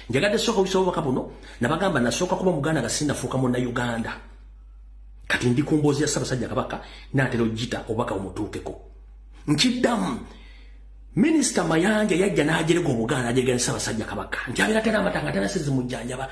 njagadde sooka okuyisa obubaka buno. Nabagamba nasooka kuba Muganda nga sinnafuuka Munnayuganda. Kati ndi ku mboozi ya Ssaabasajja Kabaka, naatera ogita obubaka bumutuukeko. Nkiddamu, Minisita Mayanja yajja n'ajerega Obuganda, n'ajerega ne Ssaabasajja Kabaka nti abeera tera amata nga tanase zimujjanjaba,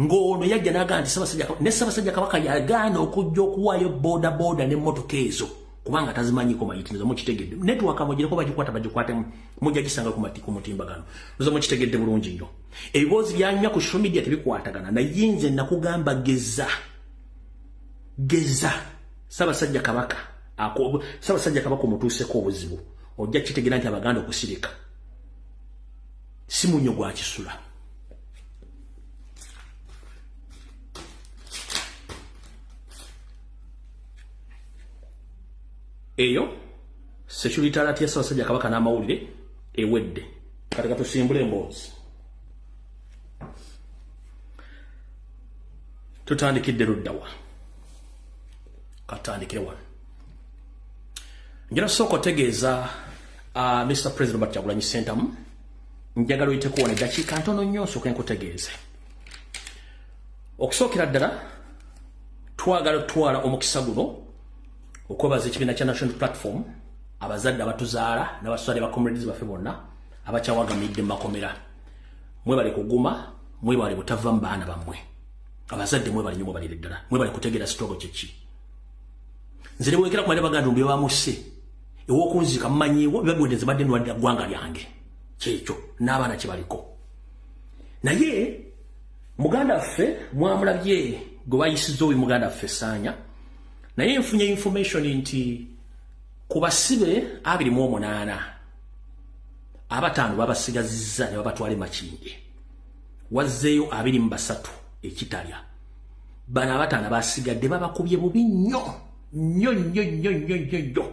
ng'ono yajja n'agamba nti ne Ssaabasajja Kabaka yagaana okujja okuwaayo boda boda n'emmotoka ezo kubanga tazimanyiko mayitirizo. Mukitegedde, network mugireko bagikwata bagikwatemu, mujja gisanga ku mutimbagano. Nzo mukitegedde bulungi nnyo. Ebiboozi byanywa ku social media tebikwatagana, naye nze nakugamba geza geza Ssaabasajja Kabaka, Ssaabasajja Kabaka omutuuseko obuzibu, ojja kitegeera nti Abaganda okusirika si munnyo gwa kisula. Eyo security alert ya Ssaabasajja Kabaka n'amawulire ewedde. Kati katusimbule emboozi. Tutandikidde luddawa? Katandikire wano. Njala sooka otegeeza Mr President Robert Kyagulanyi Ssentamu, njagala oyiteko wano eddakiika ntono nnyo nsooke nkutegeeze. Okusookera ddala twagala otwala omukisa guno okwebaza ekibiina kya National Platform, abazadde abatuzaala n'abaswale ba comrades baffe bonna abakyawagamidde mu makomera. Mwebale kuguma, mwebale butava mu baana bammwe. Abazadde mwebale nnyo, mwebalire ddala, mwebale kutegeera struggle kyeki. Nze ne bwekera kumanya baganda mbye bamusse ew'okunziika mumanyiiwo biba biwedde, nze badde ndwanira ggwanga lyange, kyekyo n'abaana kyebaliko. Naye muganda ffe mwamulabye gwe bayisizza oyo muganda ffe Saanya, naye nfunye information nti ku basibe 28, abataano babasigazizza ne babatwala e Makindye, wazzeeyo 23 ekitalya. Bano abataano basigadde babakubye bubi nnyo nnyo nnyo nnyo nnyo nnyo nnyo.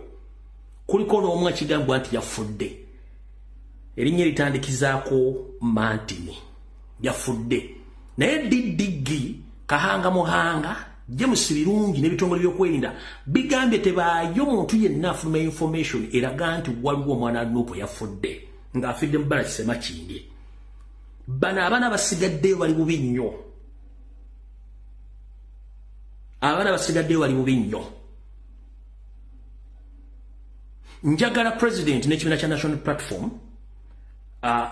Kuliko n'omu akigambibwa nti yafudde, erinnya eritandikizaako Mantini, yafudde. Naye DDG Kahanga Muhanga James Birungi n'ebitongole by'okwerinda bigambye tebaayo muntu yenna afuluma information eraga nti waliwo omwana Nupu yafudde. Ng'afidde mu balakise Makindye. Bano abaana basigaddeyo bali bubi nnyo. Abaana basigaddeyo bali bubi nnyo. Njagala president n'ekibiina kya National Platform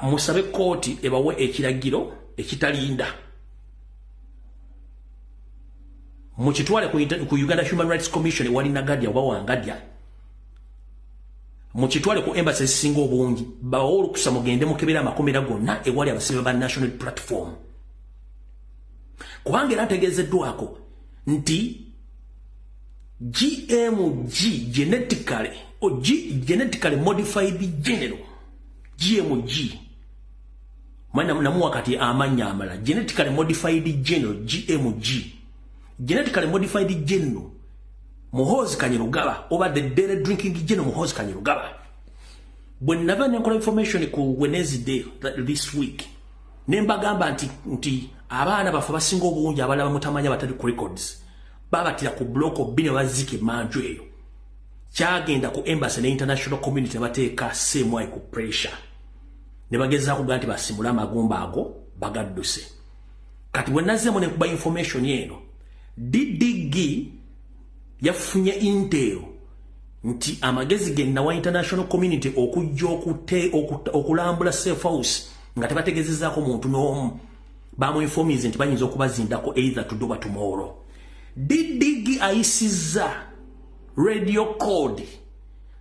musabe kooti ebawe ekiragiro ekitalinda, mukitwale ku Uganda Human Rights Commission ewali Nagadya oba Wangadya, mukitwale ku embassy ezisinga obungi, babawe olukusa mugende mukebera amakomera gonna ewali abasibe ba National Platform. Kubanga era ntegeezeddwako nti GMG, genetically or G, genetically modified general, GMG, namuwa kati amannya amala, genetically modified general, GMG, genetically modified general Muhoozi Kainerugaba, oba the daily drinking general Muhoozi Kainerugaba. Bwe nava nenkola information ku Wednesday this week, ne mbagamba nti abaana baffe abasinga obungi abalala bamutamanya batali ku records babatira ku block B ne baziika emanju eyo. Kyagenda ku embassy ne international community, bateeka CMI ku pressure ne bagezaako kugaa nti basimule amagumba ago bagadduse. Kati bwe nazzeemu ne nkuba information eno, DDG yafunye intel nti amagezi ge nawa international community okujja okulambula safe house nga tebategezezaako muntu n'omu, bamuinformize nti bayinza okubazindako either today oba tomorrow. DDG ayisizza radio code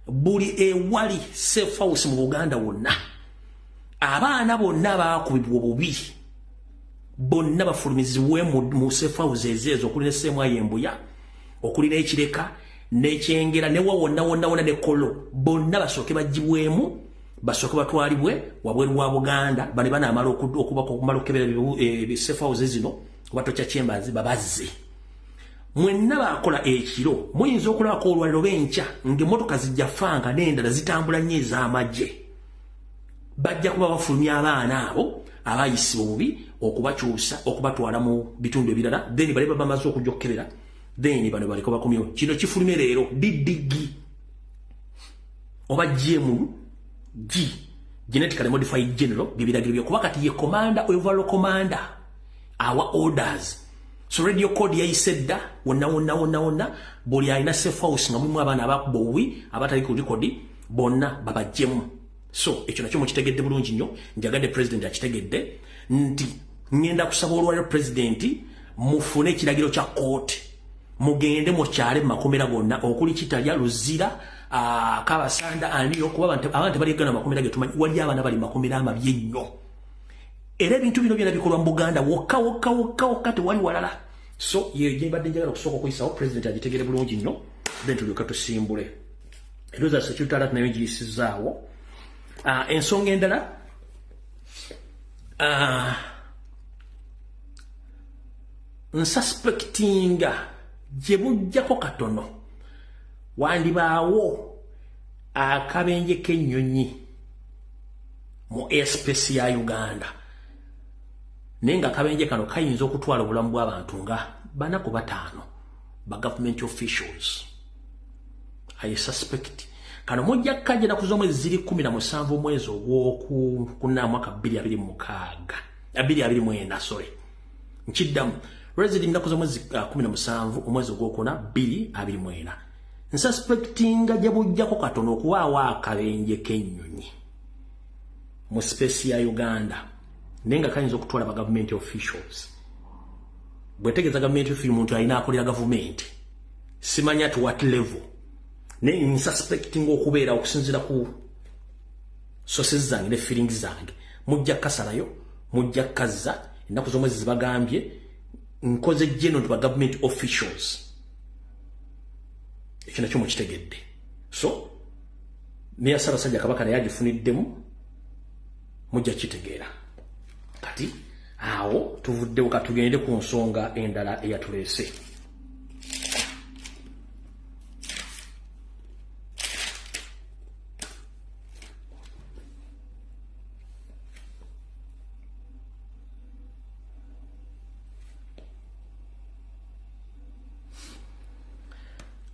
buli ewali safe house mu Buganda wonna. Abaana bonna baakubibwa obubi bonna bafulumizibwe mu safe house ezeezo, okuli ne CMI Embuya, okuli n'Ekireka n'Ekyengera, newa wonna wonna wonna ne Kolo, bonna basooke bagibwemu, basooke batwalibwe wabweru wa Buganda. Bane banaamala okumala okukebera safe house zino oba torture chambers, babazze. Mwenna bakola ekiro muyinza okulabako olwaliro b'enkya ng'emmotoka zijja fanga n'endala zitambula nnyo ez'amagye. Bajja kuba bafulumya abaana abo abayisibwa obubi okubakyusa okubatwala mu bitundu ebirala, then bali baba bamaze okujja okukebera, then bano baliko bakomyewo. Kino kifulumye leero. DDG oba GMG, genetically modified general, byebiragiro bye, kuba kati ye commander, overall commander, awa orders. So radio code yayise dda wonna wonna wonna wonna. Buli alina safe house nga mulimu abaana abakuba obubi abatali ku record bonna babajjemu. So ekyo nakyo mukitegedde bulungi nnyo. Njagadde president akitegedde nti ngenda kusaba olwaliro president mufune ekiragiro kya kooti, mugende mukyale mu makomera gonna okuli Kitalya, Luzira, Kabasanda, aniyo, kuba abantu tebaligana makomera ge tumanyi. Wali abaana bali makomera amabi ennyo, era ebintu bino byonna bikolwa mu Buganda wokka wokka wokka wokka, tewali walala. So ye gyembadde njagala okusooka okuyisawo, president agitegere bulungi nnyo, then tulyoke tusimbule. Eroza security alert nayo ngiyisizaawo. Ensonga endala, nsuspectinga gye bujjako katono wandibaawo akabenje k'ennyonyi mu airspace ya Uganda, naye nga akabenje kano kayinza okutwala obulamu bw'abantu nga 4 ku 5 ba government officials. I suspect kano mujja kajja naku z'omwezi ziri 17 omwezi ogwokuna mwaka 2026, 2024, sorry, nkiddamu, lweziri nnaku z'omwezi 17 omwezi ogwokuna 2024. Nsuspectinga gye bujjako katono okubaawo akabenje k'ennyonyi mu space ya Uganda, naye nga kayinza okutwala ba government officials. Bwetegeeza government official, muntu alina akolera gavumenti, simanya to what level, naye nsuspecting okubeera okusinziira ku sources zange ne feelings zange. Mujja kasalayo, mujja kazza ennaku z'omwezi zibagambye. Nkoze general to ba government officials, ekyo nakyo mukitegedde. So neya Ssaabasajja Kabaka naye agifuniddemu, mujja kitegeera. Kati awo tuvuddewo, katugende ku nsonga endala eyatuleese.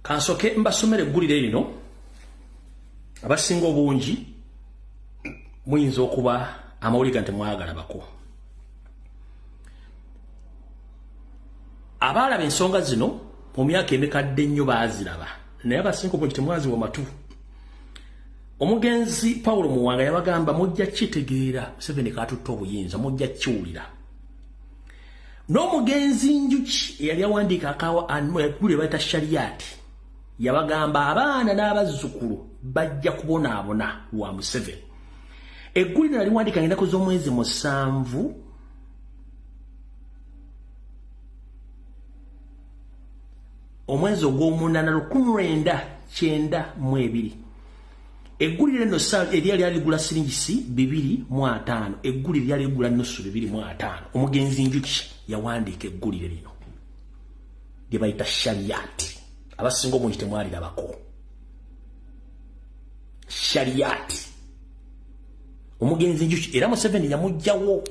Kansoke mbasomere eggulire lino. Abasinga obungi Muyinza okuba amawulire nti mwagalabako. Abaalaba ensonga zino mu myaka emikadde ennyo baaziraba, naye abasinga obungi temwaziwa matu. Omugenzi Paulo Muwanga yabagamba mujja kitegeera Museveni katutte obuyinza, mujja kiwulira. N'omugenzi Njuki eyali awandiika akawa anmwe bayita Shariati yabagamba abaana n'abazzukulu bajja kubonaabona lwa Museveni. Eggulire naliwandiika ennaku z'omwezi 7 omwezi ogw'omunaana 1992. Eggulire nno eryali aligula siringisi 250, eggulire lyali ligula nusu 250. Omugenzi Njuki yawandiika eggulire lino lye bayita Shariati. Abasinga obungi temwalirabako. Shariati. Omugenzi Njuki era Museveni yamuggyawo.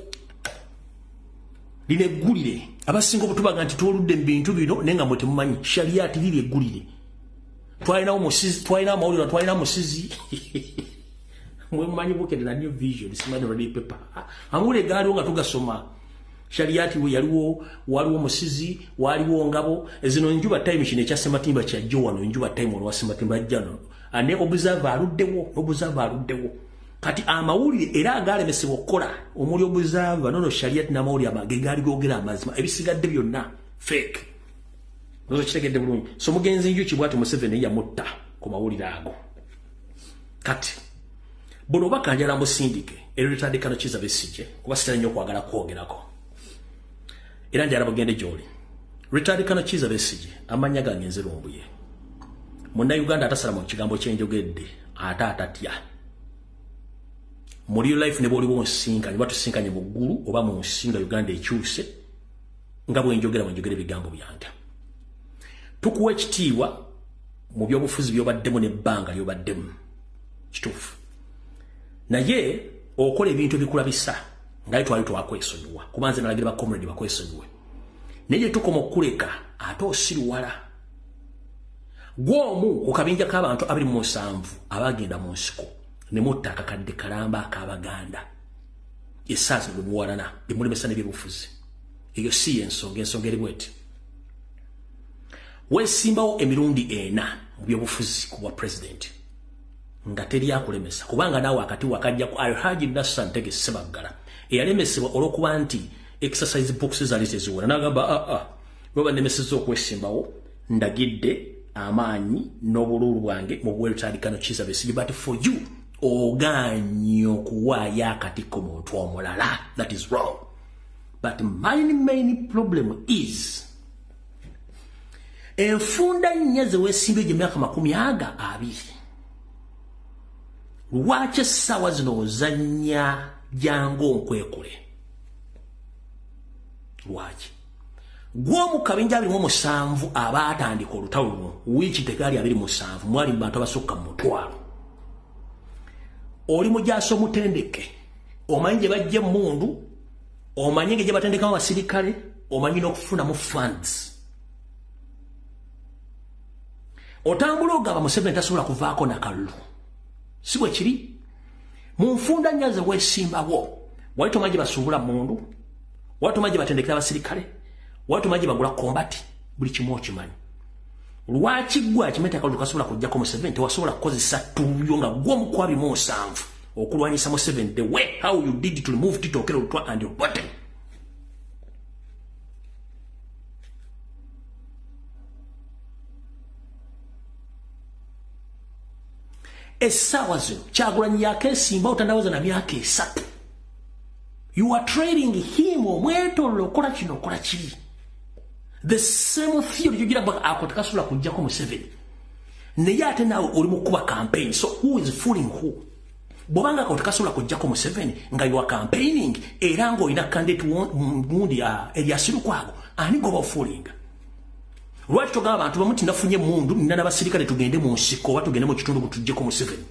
Lino eggulire abasinga obutubaga nti twoludde mu bintu bino naye nga mwe temumanyi. Shariati liri eggulire. Twalinawo Musizi, twalina amawulire, twalina Musizi. Mwe mumanyi Bukedde na New Vision, simanyi Radio Paper. Amawulire gaaliwo nga tugasoma. Shariati we yaliwo, waliwo Musizi, waliwo Ngabo. Zino Njuba Time kino ekya Sematimba kyajjo wano, Njuba Time olwa Sematimba ajja no. Ne Observer aluddewo, Observer aluddewo. Kati amawulire era agalemesebwa okukola omuli Observer nono Shariati n'amawulire amage gaali googera amazima, ebisigadde byonna fake. Nozo kitegedde bulungi. So mugenzi Njuki bw'ati Museveni yamutta ku mawulire ago. Kati buno obubaka njala musindike era litandika no Kizza Besigye kuba sitera nnyo okwagala kwogerako. Era njala bugende gy'oli. Ritandika no Kizza Besigye, amannya gange nze Lumbuye. Munnayuganda atasala mu kigambo kye njogedde ate atatya. Mu real life ne bw'oliwo nsinkanye oba tusinkanye mu ggulu oba mu nsi nga Uganda ekyuse nga bwe njogera ebigambo byange. Tukuwa ekitiibwa mu byobufuzi by'obaddemu n'ebbanga ly'obaddemu. Kituufu. Naye okola ebintu ebikulabisa nga twali twakwesonyiwa kuba nze nalagira ba comrade bakwesonyiwe. Naye gye tukoma okukuleka ate osiruwala. Gw'omu ku kabinja k'abantu 27 abagenda mu nsiko ne mutta akakadde kalamba ak'Abaganda. Essaazi bwe muwalana emulemesa n'ebyobufuzi. Eyo si y'ensonga, ensonga eri bw'eti. Weesimbawo emirundi 4 mu byobufuzi ku bwa president nga teri akulemesa kubanga naawe akati wakajja ku Alhaji Nasser Ntege Ssebaggala eyalemesebwa olw'okuba nti exercise books zaali teziwera n'agamba bwe bannemesezza okwesimbawo ndagidde amaanyi n'obululu bwange mu bwetandika no Kizza Besigye, but for you ogaanye okuwaayo akati ku muntu omulala. That is wrong. But my main problem is enfunda nnya ze weesimbye gy'emyaka 20. Lwaki essaawa zino ozannya jangu onkwekule? Lwaki? Gw'omu kabinja 27 abaatandika olutalo luno, wiiki tegaali 27, mwali mu bantu abasukka mu 500. Oli mujaasi omutendeke, omanyi gye bajja emmundu, omanyi engeri gye batendekamu abasirikale, omanyi n'okufunamu funds. Otambula ogamba Museveni tasobola kuvaako na kalulu. Si bwe kiri? Mu nfunda nnya ze weesimbawo, wali tomanyi gye basuubula mmundu, wali tomanyi gye batendekera abasirikale, wali tomanyi gye bagula combat, buli kimu okimanyi. Lwaki ggwe akimeta akalulu kasobola kuggyako Museveni tewasobola kukozesa ttuuyo nga ggwe omu ku 27 okulwanyisa Museveni the way how you did to remove Tito Okello Lutwa and your body? Essaawa zino Kyagulanyi yakeesimba otanaweza na myaka 3. You are trailing him omwetoololo okola kino okola kiri. The same theory gy'ogira ako tekasobola kuggyako Museveni. Naye ate naawe oli mu kukuba campaign, so who is fooling who? Bw'obanga ako tekasobola kuggyako Museveni nga you are campaigning era ng'olina candidate gundi Erias Lukwago, ani gw'oba ofoolinga? Lwaki togamba abantu bamu nti nafunye emmundu nina n'abasirikale tugende mu nsiko oba tugende mu kitundu tuggyeko Museveni?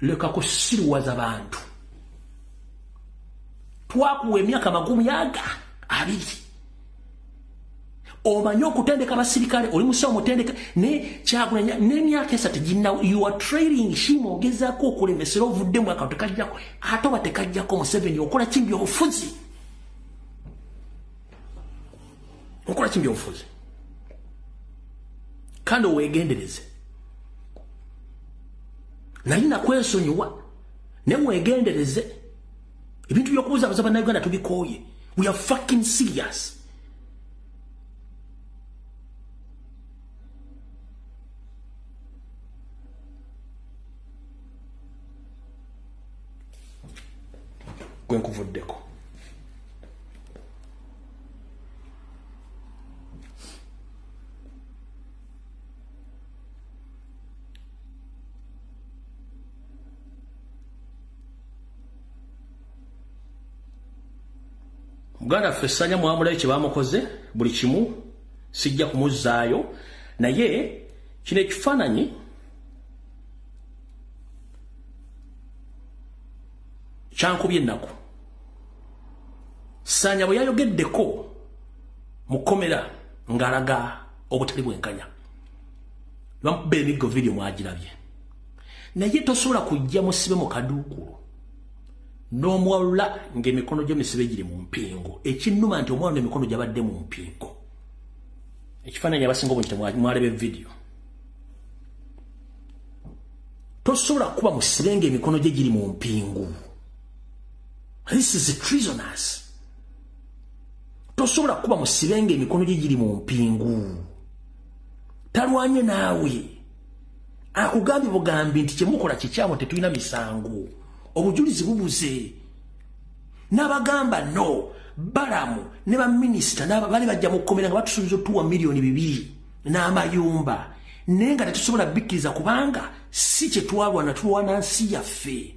Leka kusiruwaza bantu. Twakuwa emyaka 20. Omanyi okutendeka abasirikale, oli musawo mutendeka, ne Kyagulanyi n'emyaka 3 ginna you are trailing him, ogezaako okulemesera ovuddemu akantu tekajjako, ate oba tekajjako Museveni okola ki byobufuzi? Okola ki byobufuzi? Kandi oweegendereze. Nali nakwesonyiwa, naye weegendereze. Ebintu by'okubuzaabuza Bannayuganda tubikooye. We are fucking serious. Gwe nkuvuddeko. Muganda waffe Ssanya mwamulayo kye bamukoze buli kimu, sijja kumuzzaayo, naye kino ekifaananyi kyankubye ennaku. Ssanya bwe yayogeddeko mu kkomera ng'alaga obutali bwenkanya, bamukuba emiggo, vidiyo mwagirabye. Naye tosobola kujja musibe mu kaduukulu n'omuwalula ng'emikono gy'emisibe giri mu mpingu. Ekinnuma nti omwana emikono gyabadde mu mpingu. Ekifaananyi abasinga obungi mwalaba vidiyo. Tosobola kuba musibe ng'emikono gye giri mu mpingu. This is treasonous. Tosobola kuba musibe ng'emikono gye giri mu mpingu. Talwanye naawe. Akugambye bugambi nti kyemukola kikyamu, tetulina misango. Obujulizi bubuze. N'abagamba no, Balamu ne baminisita bali bajja mu kkomera nga batusuubiza otuwa 2 miliyoni n'amayumba, naye nga tetusobola bikkiriza kubanga si kye twalwana, tulwana nsi yaffe.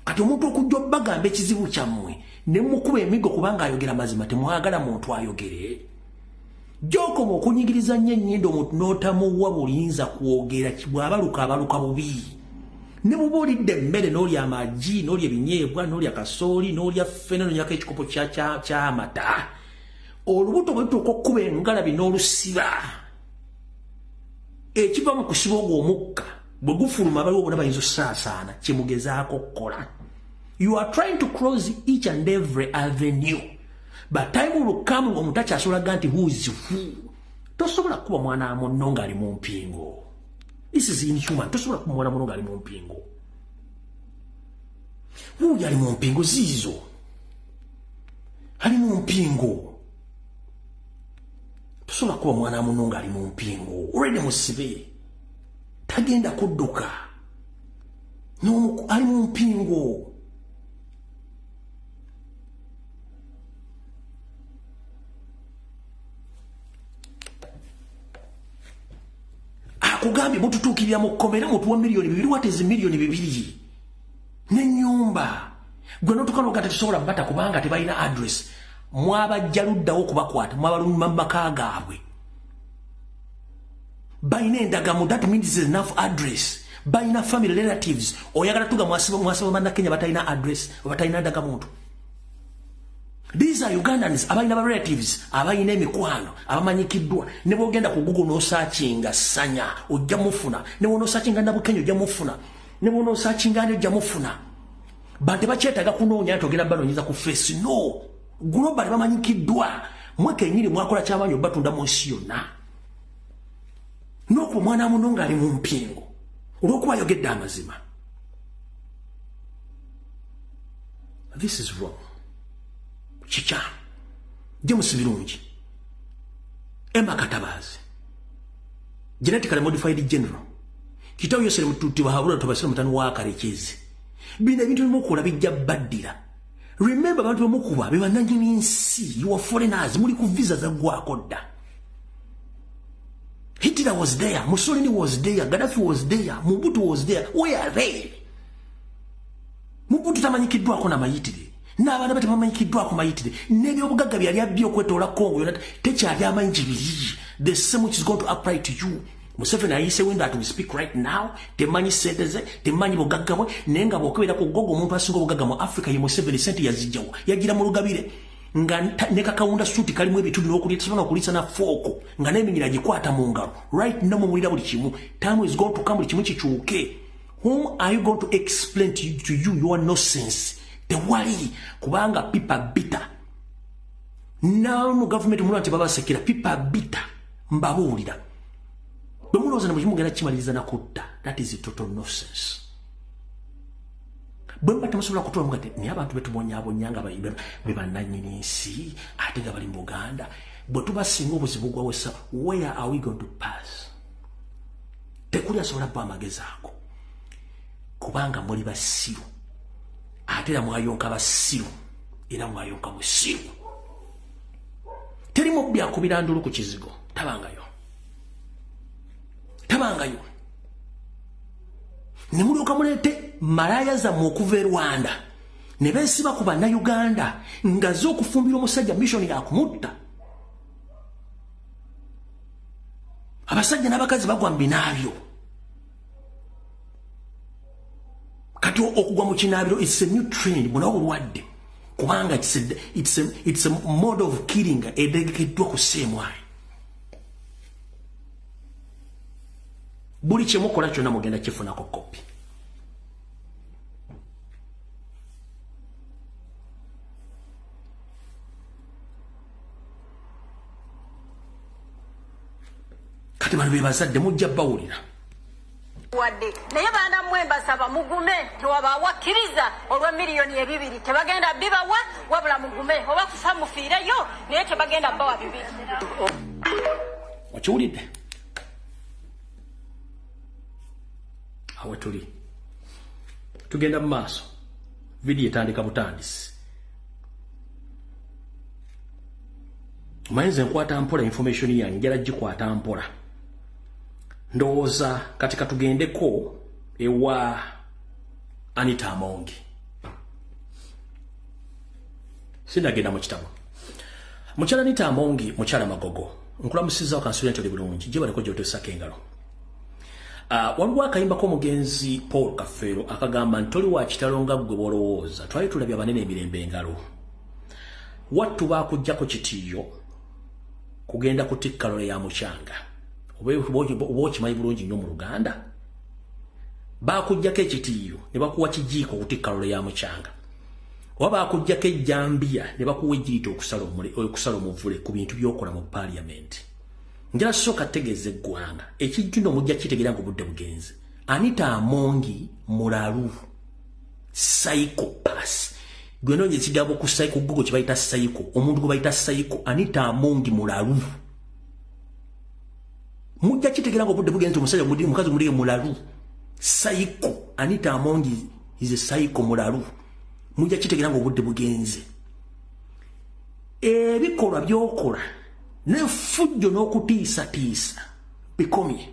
Kati omuntu okujja obbagamba ekizibu kyammwe ne mukuba emiggo kubanga ayogera mazima, temwagala muntu ayogere. Gy'okoma okunyigiriza nnyo ennyindo omuntu n'otamuwa buyinza kwogera, bw'abaluka abaluka bubi. Ne bw'oba olidde emmere n'olya amagi n'olya ebinyeebwa n'olya kasooli n'olya ffene n'onywako ekikopo ky'amata, olubuto bwe lutuuka okkuba engalabi n'olusiba, ekiva mu kusiba ogwo omukka bwe gufuluma abaliwo bonna bayinza osaasaana. Kyemugezaako okukola, you are trying to close each and every avenue, but time will come ng'omuntu akyasobola ga nti who is who. Tosobola kuba mwana munno ng'ali mu mpingo. This is inhuman. Tosobola kuba mwana munno ng'ali mu mpingo. Wuuyo ali mu mpingo, ziizo ali mu mpingo. Tosobola kuba mwana munno ng'ali mu mpingo. Already musibe, tagenda kudduka, ali mu mpingo. Akugambye mututuukirira mu kkomera mutuwa 2 miliyoni. What is 2 miliyoni n'ennyumba? Gwe notuka noga tetusobola bata kubanga tebalina address. Mwabajja luddawo okubakwata, mwabaluma mu maka gaabwe, balina endagamu, that means is enough address. Balina family relatives. Oyagala tuga mwasiba bannakenya batalina address, batalina ndagamuntu? These are Ugandans abalina ba relatives, abalina emikwano, abamanyikiddwa. Ne bwogenda ku Google n'osearchinga Sanya ojja mufuna, ne bw'onoosearchinga Nabukenya ojja mufuna, ne bw'onoosearchinga ani ojja mufuna. Bantu tebakyetaaga kunoonya nti ogenda banoonyeza ku face. No, global bamanyikiddwa. Mwe kenyini mwakola kyamaanyi obatunda mu nsi yonna n'okuba omwana muno ng'ali mu mpingu olw'okuba ayogedde amazima. This is wrong, kikyamu. James Birungi, Emma Katabazi, genetically modified general kitawo Yosere Mututibahabula Tobasira mutani wa Karekezi, bino ebintu bimukola bijja baddira. Remember, abantu bemukuba be bannannyini nsi. You are foreigners, muli ku visa zaggwako dda. Hitler was there, Mussolini was there, Gaddafi was there, Mobutu was there. Where are they? Mobutu tamanyikiddwako namayitire, n'abaana be tebamanyikiddwako mayitire, n'ebyobugagga byali abbye okwetoola Congo yonna tekyali amanyi gibiri. The same which is going to apply to you. Museveni ayise window at we speak right now, temanyi sente ze, temanyi bugagga bwe, naye nga bw'okebera ku Google omuntu asinga obugagga mu Africa ye Museveni. Sente yazijjawo, yagira mu lugabire. Nga ne kakawunda suti kalimu ebituli n'okulya tasobola okuliisa na fooko nga n'eminyira gikwata mu ngalo. Right now mumulira buli kimu. Time is going to come buli kimu kikyuke. Whom are you going to explain to you your nonsense? Tewali kubanga people bitter. Now mu government mulwa nti babasekera people bitter mbabuulira. Bwe mulowooza ne mugenda kimaliriza na kutta. That is total nonsense. Bwe muba temusobola kutuula mugate naye abantu betubonyaabonya nga be bannannyini nsi ate nga bali mu Buganda bwe tubasinga obuzibu gwawesa, where are we going to pass? Tekuli asobola bba amagezi ago kubanga muli basiru ate era mwayonka basiru era mwayonka busiru. Teri mubbi akubira ndulu ku kizigo, tabangayo, tabangayo. Ne mulyoka muleete malaaya zammwe okuva e Rwanda ne beesiba ku Bannayuganda nga zo okufumbira omusajja mission yakumutta. Abasajja n'abakazi bagwa mu binaabiro. Kati okugwa mu kinaabiro it's a new trend, buna obulwadde kubanga it's a mode of killing etegekeddwa ku seemwayi. Buli kye mukola kyonna mugenda kifunako kopi. Kati bano be bazadde mujja bawulira. Wadde naye baana mmwe mbasaba mugume, tewabawakkiriza olwa 2,000,000 tebagenda bibawa, wabula mugume oba kufa mufiireyo naye tebagenda bawa 2. Okiwulidde? Awe tuli tugenda mu maaso, vidiyo etandika butandisi. Omanyi nkwata mpola information yange njala gikwata mpola. Ndowooza kati katugendeko ewa Anita Amongi. Sinagenda mu kitabo. Mukyala Anita Amongi, mukyala Magogo, nkulamusizza kansula nti oli bulungi, gye baleko gy'otuusako engalo. Waliwo akayimba k'omugenzi Paul Kafeero akagamba nti toli wa kitalo nga ggwe bw'olowooza, twali tulabye abanene emirembe engalo. Wattu baakuggyako kitiiyo kugenda kutikka lole ya mukyanga. Oba okimanyi bulungi nnyo mu Luganda. Baakuggyako ekitiiyo ne bakuwa kijiiko okutikka lole ya mukyanga. Oba baakuggyako ejjambiya ne bakuwa ejjirita okusala omuvule ku bintu by'okola mu paaliyamenti. Njala sooka tegeeza eggwanga ekijju nno mujja kitegeera ng'obudde bugenze. Anita Amongi mulalu, psychopath. Gwe noonya ekigambo ku psycho Google kye bayita psycho, omuntu gwe bayita psycho. Anita Amongi mulalu. Mujja kitegeera ng'obudde bugenze, omusajja mukazi mulire mulalu. Psycho. Anita Amongi is a psycho mulalu. Mujja kitegeera ng'obudde bugenze. Ebikolwa by'okola n'effujjo n'okutiisatiisa bikomye.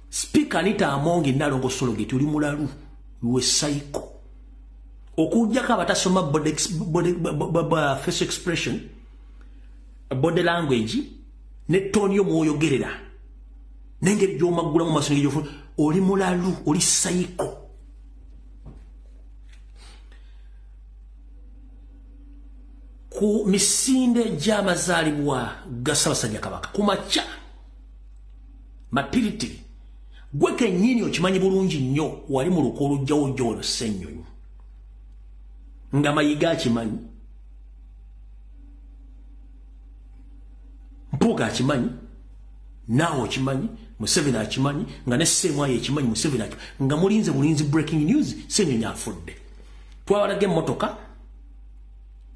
Speaker Anita Amongi Nalongo Sologeti oli mulalu, you a psycho. Okuggyako abatasoma face expression, body language, ne tone yo mw'oyogerera n'engeri gy'omaggulamu maaso n'engeri gy'ofuna, oli mulalu, oli psycho. Ku misinde gy'amazaalibwa ga Ssaabasajja Kabaka ku makya matiritiri, gwe kennyini okimanyi bulungi nnyo wali mu luko olujjawo gy'ono Ssennyonyi nga Mayiga akimanyi, Mpuuga akimanyi, naawe okimanyi, Museveni akimanyi, nga ne Sseemwayi ekimanyi, Museveni akimanyi, nga mulinze bulinzi breaking news, Ssennyonyi afudde. Twabalaga emmotoka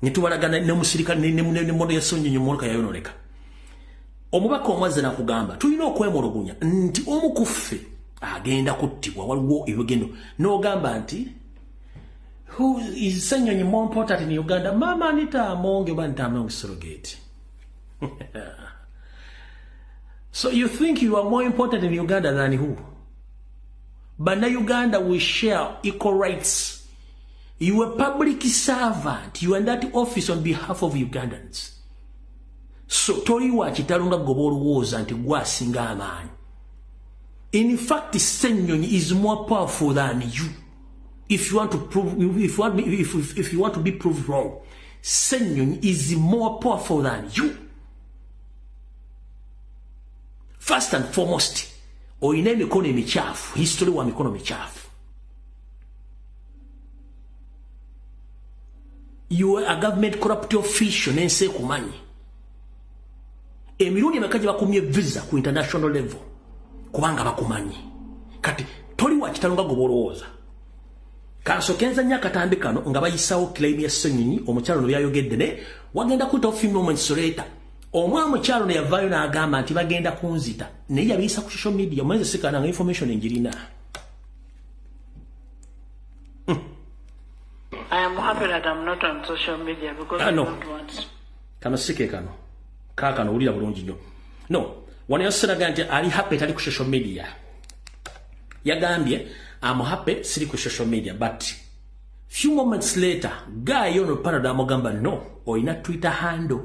ne tubalaga n'omusirikale n'emmotoka ya Ssennyonyi emmotoka yayonooneka. Omubaka omwazze n'akugamba tulina okwemulugunya nti omu ku ffe agenda kuttibwa, waliwo ebigendo. N'ogamba nti who is Ssennyonyi more important in Uganda? Mama Anita Amongi oba Anita Amongi surrogate. So you think you are more important in Uganda than who? Bannayuganda, we share equal rights. You are a public servant. You are in that office on behalf of Ugandans. So toli wa kitalo nga gwe olowooza nti gwasinga amaanyi. In fact, Ssennyonyi is more powerful than you. If you want to prove, if you want, if you want to be proved wrong, Ssenyonyi is more powerful than you. First and foremost, oyina emikono emikyafu, history wa mikono mikyafu. You are a government corrupt official n'ensi ekumanyi. Emirundi emeka gye bakumye visa ku international level kubanga bakumanyi. Kati toli wa kitalo nga gwe olowooza. Kansooke nzannye akatambi kano nga bayisawo claim ya Ssenyonyi, omukyalo no byayogedde ne wagenda kuyitawo few moments later. Omwana omukyalo ne yavaayo n'agamba nti bagenda kunzita, naye yabiyisa ku social media. Omanyi sikana nga information njirina. I am happy that I'm not on social media because I No. don't want. Kano si ke kano. Kaakano wulira bulungi nnyo. No, wano yaseraga nti ali happy tali ku social media. Yagambye I'm happy siri ku social media, but few moments later guy ono Panado amugamba no, oyina Twitter handle.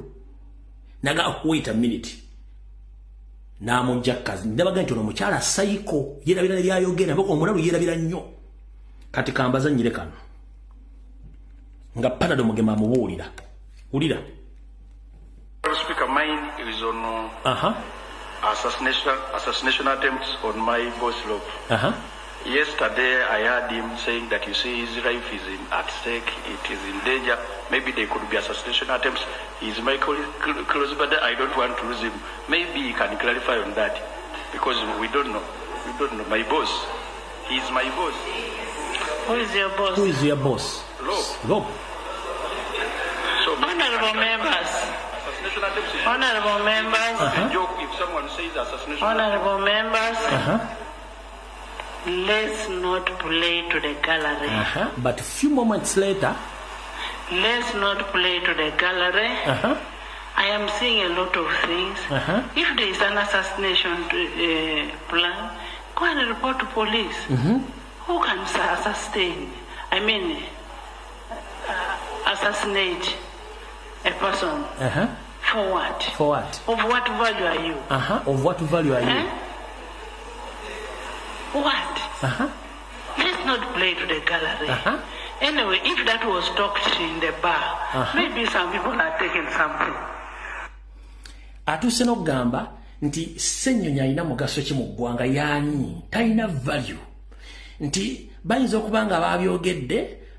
Naga wait a minute. N'amujja kazi. Ndabaga nti ono omukyala psycho, yerabira ne byayogera, omulalu yerabira nnyo. Kati kambaza nnyire kano. Nga Panado Mugema amubuulira. Wulira. Speaker, mine is on assassination attempts on my boss Lop. Yesterday I heard him saying that, you see, his life is at stake, it is in danger. Maybe there could be assassination attempts. He's my close brother. I don't want to lose him. Maybe he can clarify on that, because we don't know. We don't know. My boss. He's my boss. Who is your boss? Who is your boss? Lop. Lop. So Honorable members. Assassination attempts is Honorable members. a joke if someone says assassination. Honorable members. Let's not play to the gallery. But a few moments later. Let's not play to the gallery. I am seeing a lot of things. If there is an assassination plan, go and report to police. Who can sustain? I mean, assassinate a person. For what? For what? Of what value are you? Of what value are you? Eh? What? Let's not play to the gallery. Anyway, if that was talked in the bar, maybe some people are taking something. Atuuse n'okugamba nti Ssenyonyi alina mugaso ki mu ggwanga, yaani talina value. Nti bayinza okuba nga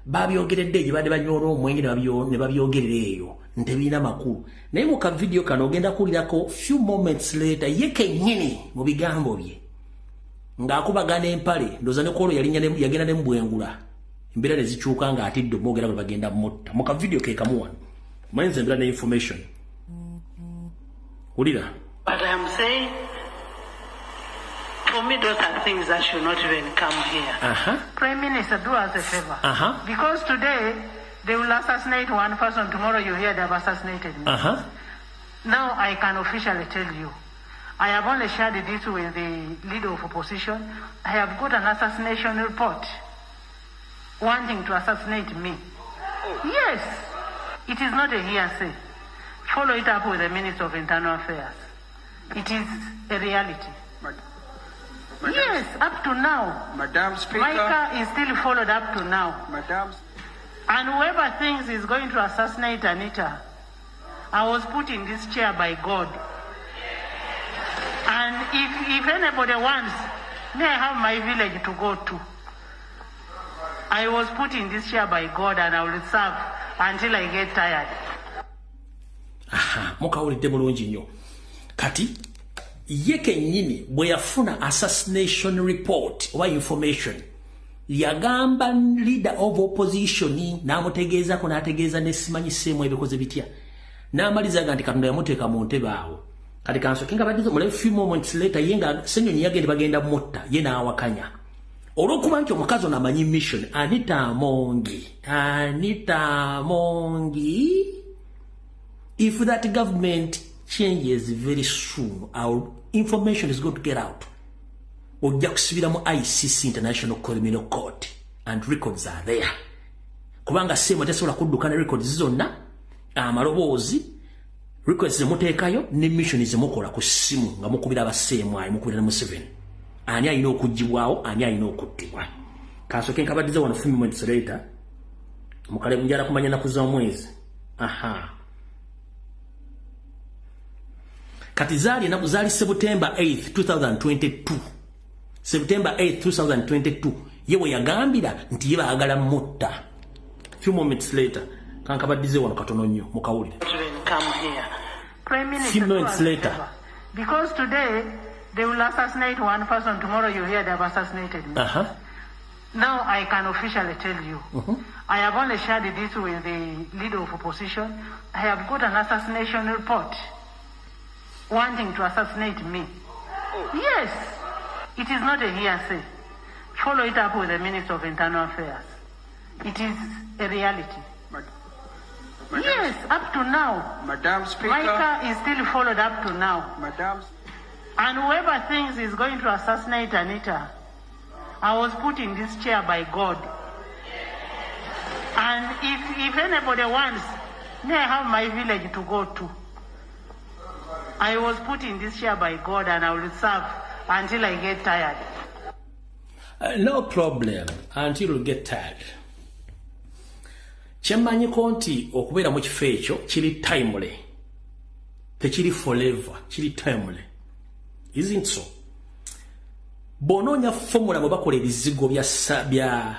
babyogeredde gye badde banyoola omwenge ne babyogerera eyo nti birina makulu. Naye mu kavidiyo kano ogenda kuwulirako few moments later ye kennyini mu bigambo bye ng'akubagana empale, ndowooza ne kwolwo yagenda ne mubwengula, embeera ne zikyuka ng'atidde omwogera bwe bagenda mutta. Mu kavidiyo ke kamu wano manyiza embeera ne information. Wulira. But I'm saying, for me, those are things that should not even come here. Prime Minister, do us a favor. Because today, they will assassinate one person. Tomorrow you hear they have assassinated me. Now I can officially tell you, I have only shared this with the leader of opposition. I have got an assassination report wanting to assassinate me. Oh. Yes, it is not a hearsay. Follow it up with the Minister of Internal Affairs. It is a reality. Madam, yes, up to now. Madam Speaker. My car is still followed up to now. Madam. And whoever thinks is going to assassinate Anita, I was put in this chair by God. And if anybody wants, may I have my village to go to. I was put in this chair by God and I will serve until I get tired. Aha, mukawulidde bulungi nnyo. Kati ye kennyini bwe yafuna assassination report oba information, yagamba leader of opposition n'amutegeezako n'ategeeza ne simanyi seemu ebikoze bitya, n'amalizaga nti Katonda yamuteeka mu ntebe awo. Kati kansooke nga baddiza mulabe few moments later ye nga Ssenyonyi yagenda bagenda mutta ye n'awakanya olw'okuba nti omukazi ono amanyi mission. Anita Amongi, if that government changes very soon, our information is going to get out. Ojja kusibira mu ICC, International Criminal Court, and records are there. Kubanga semu tesobola kudduka ne records zonna, amaloboozi, records zemuteekayo ne mission zemukola ku ssimu nga mukubira abaseemu ayo, mukubira ne Museveni. Ani alina okuggyibwawo, ani alina okuttibwa. Kansooke nkabaddiza wano few moments later, mukale njala kumanya nnaku z'omwezi. Aha. Kati zaali enaku zaali September 8 2022. September 8 2022 ye we yagambira nti ye baagala mutta. Few moments later, kankabaddize wano katono nnyo mukawulire. Come here. Prime Minister, Few moments later. Because today they will assassinate one person, tomorrow you hear they have assassinated me. Now I can officially tell you, I have only shared this with the leader of opposition. I have got an assassination report wanting to assassinate me. Yes, it is not a hearsay. Follow it up with the Minister of Internal Affairs. It is a reality. Madam, yes, up to now. Madam Speaker. My car is still followed up to now. Madam. And whoever thinks is going to assassinate Anita, I was put in this chair by God. And if anybody wants, may I have my village to go to. I was put in this chair by God and I will serve until I get tired. No problem, until you get tired. Kyemmanyiko nti okubeera mu kifo ekyo kiri timely. Tekiri forever, kiri timely. Isn't so? Bw'onoonya formula bwe bakola ebizigo bya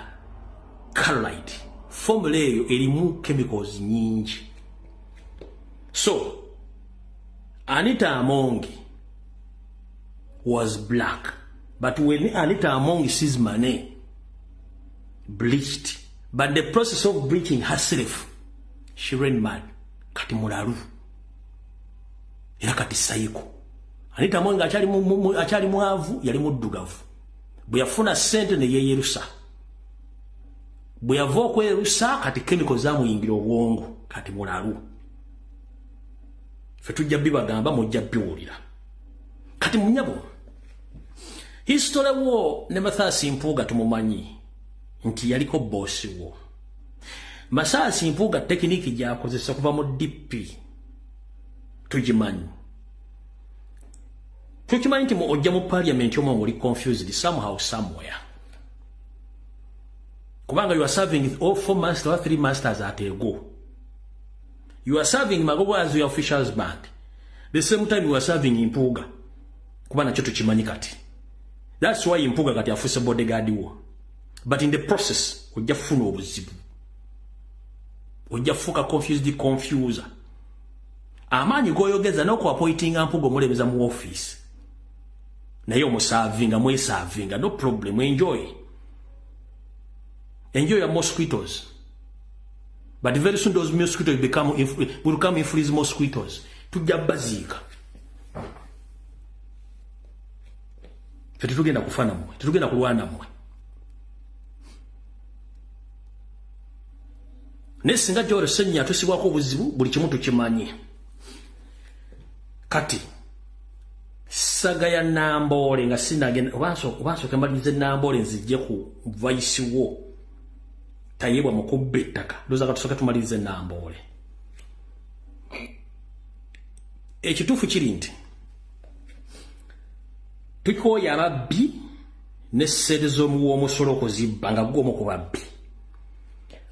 chloride, formula eyo erimu chemicals nnyingi. So, Anita Among was black. But when Anita Among sees money, bleached. But the process of bleaching herself, she ran mad. Kati mulalu. Era kati sayiko. Anita Among akyali mwavu, yali muddugavu. Bwe yafuna ssente ne yeeyerusa. Bwe yava okweyerusa, kati chemical zamuyingira obwongo. Kati mulalu. Ffe tujja bibagamba, mujja biwulira. Kati munyabo, history wo ne Mathias Mpuuga tumumanyi nti yaliko boss wo. Mathias Mpuuga technique gy'akozesa kuva mu DP tugimanyi. Tukimanyi nti ojja mu parliament omwo ng'oli confused somehow somewhere. Kubanga you are serving all 4 masters or 3 masters at a go. You are serving Magogo as your official's bank. The same time you are serving Mpuuga. Kuba nakyo tukimanyi kati. That's why Mpuuga kati afuuse bodyguard wo. But in the process, ojja kufuna obuzibu. Ojja kufuuka confused confuser. Amaanyi g'oyogeza n'okuappointinga Mpuuga omulebeza mu office. Naye omusavinga, mwesavinga, no problem, enjoy. Enjoy your mosquitoes. But very soon those mosquitoes will become influence mosquitoes. Tujja baziika. Ffe tetugenda kufa nammwe, tetugenda kulwana nammwe. Naye singa Joel Ssennyonyi atusibwako obuzibu, buli kimu tukimanyi. Kati saga ya Namboole nga sinagenda, oba nsooke mbalirize Namboole nzijje ku vice wo Tayebwa mu kubba ettaka. Ndowooza katusooke tumalirize Namboole. Ekituufu kiri nti tukooye ababbi ne ssente z'omuwa omusolo okuzibba nga ggwe omu ku babbi.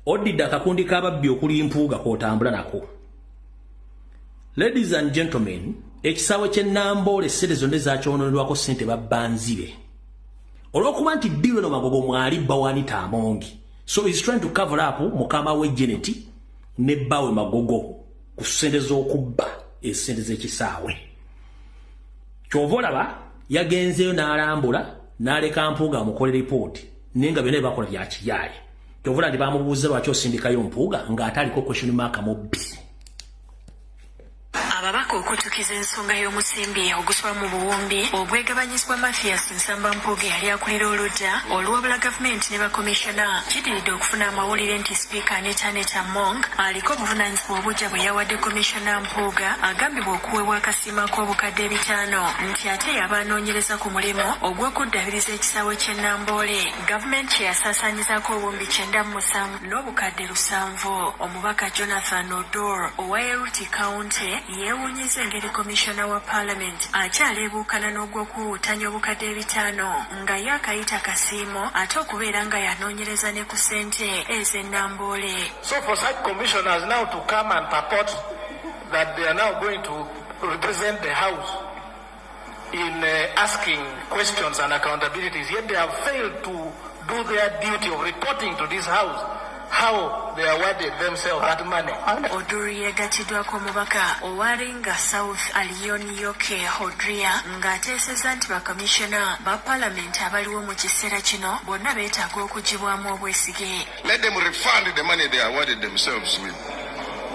Oddidde akakundi k'ababbi okuli Mpuuga k'otambula nako. Ladies and gentlemen, ekisaawe ky'e Namboole ssente zonna ezakyononerwako ssente babbanzire. Olw'okuba nti ddiiro eno Magogo mwali bba wa Anita Among. So he's trying to cover up mukama we Janet ne bbawe Magogo ku ssente z'okubba essente z'ekisaawe. Ky'ova olaba yagenzeeyo n'alambula n'aleka Mpuuga amukole ripooti naye nga byonna bye bakola bya kiyaaye. Ky'ova olaba nti bamubuuza lwaki osindikayo Mpuuga ng'ate aliko question mark mubbi. Ababaka okutukiza ensonga y'omusimbi oguswa mu buwumbi obwegabanyizibwa Mathias Nsamba Mpuuga yali akulira oludda oluwabula gavumenti ne bakomishona kidiridde okufuna amawulire nti sipiika Anita Among aliko obuvunaanyizibwa obujja bwe yawadde komishona Mpuuga agambibwa okuweebwa akasiima k'obukadde 5 nti ate yaba anoonyereza ku mulimu ogw'okuddaabiriza ekisaawe ky'e Namboole gavumenti kye yasaasaanyizaako obuwumbi 97 n'obukadde 7. Omubaka Jonathan Odor owa Eruti County yeewuunyiza Awakanyizza engeri komishona wa paalamenti akyaleebuukana n'ogw'okuwuutanya obukadde 500 nga ye akayita kasiimo ate okubeera nga yanoonyereza ne ku ssente ez'ennamboole. So for such commissioners now to come and purport that they are now going to represent the House in asking questions and accountabilities, yet they have failed to do their duty of reporting to this House how they awarded themselves that money. Oduri yeegatiddwako omubaka owaringa South Alion Yoke Hodria ng'ateesezza nti bakamishona ba paalamenti abaliwo mu kiseera kino bonna beetaaga okugibwamu obwesige. Let them refund the money they awarded themselves with.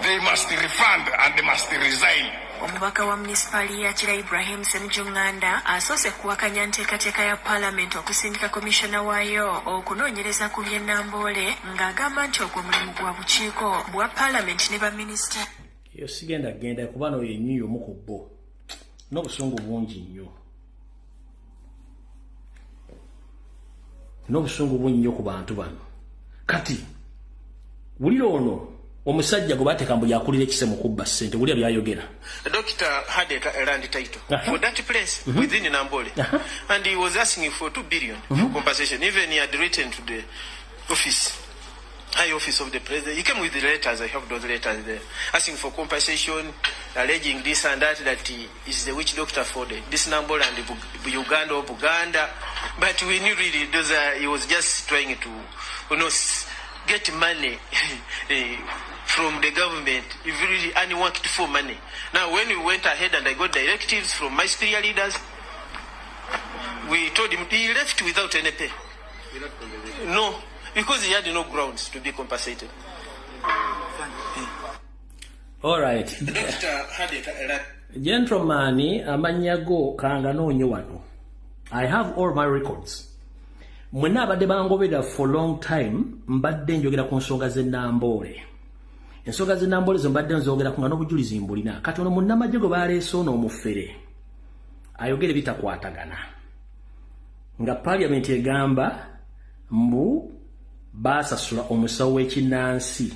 They must refund and they must resign. Omubaka wa munisipaali ya Kira Ibrahim Ssemujju Nganda asoose kuwakanya nteekateeka ya paalamenti okusindika komishona waayo okunoonyereza ku by'ennamboole ng'agamba nti ogwo mulimu gwa bukiiko bwa paalamenti ne baminisita. Eyo sigenda genda kuba n'oyo ennyo omu ku bo n'obusungu bungi nnyo, n'obusungu bungi nnyo ku bantu bano. Kati wulira ono omusajja gwe bateeka mbu yakulira ekise mu kubba ssente, wulira by'ayogera. The doctor had a land title for that place within Nambole, and he was asking for 2 billion for compensation. Even he had written to the office, high office of the president. He came with the letters. I have those letters there, asking for compensation, alleging this and that, that he is the witch doctor for this Nambole and the Uganda or Buganda. But we knew really those are, he was just trying to, you know, get money from the government, if really unworked for money. Now, when we went ahead and I got directives from my superior leaders, we told him he left without any pay. No, because he had no grounds to be compensated. All right. The doctor had a gentleman, amannya go kanganoonye wano. I have all my records. Mwenna abadde bangobera for long time, mbadde njogera ku nsonga z'ennamboole. Ensonga z'ennamboole zo mbadde nzogera ku nga n'obujulizi mbulina. Kati ono munnamagye gwe baleese ono omufere ayogere bitakwatagana. Nga paalamenti egamba mbu baasasula omusawo w'ekinnansi.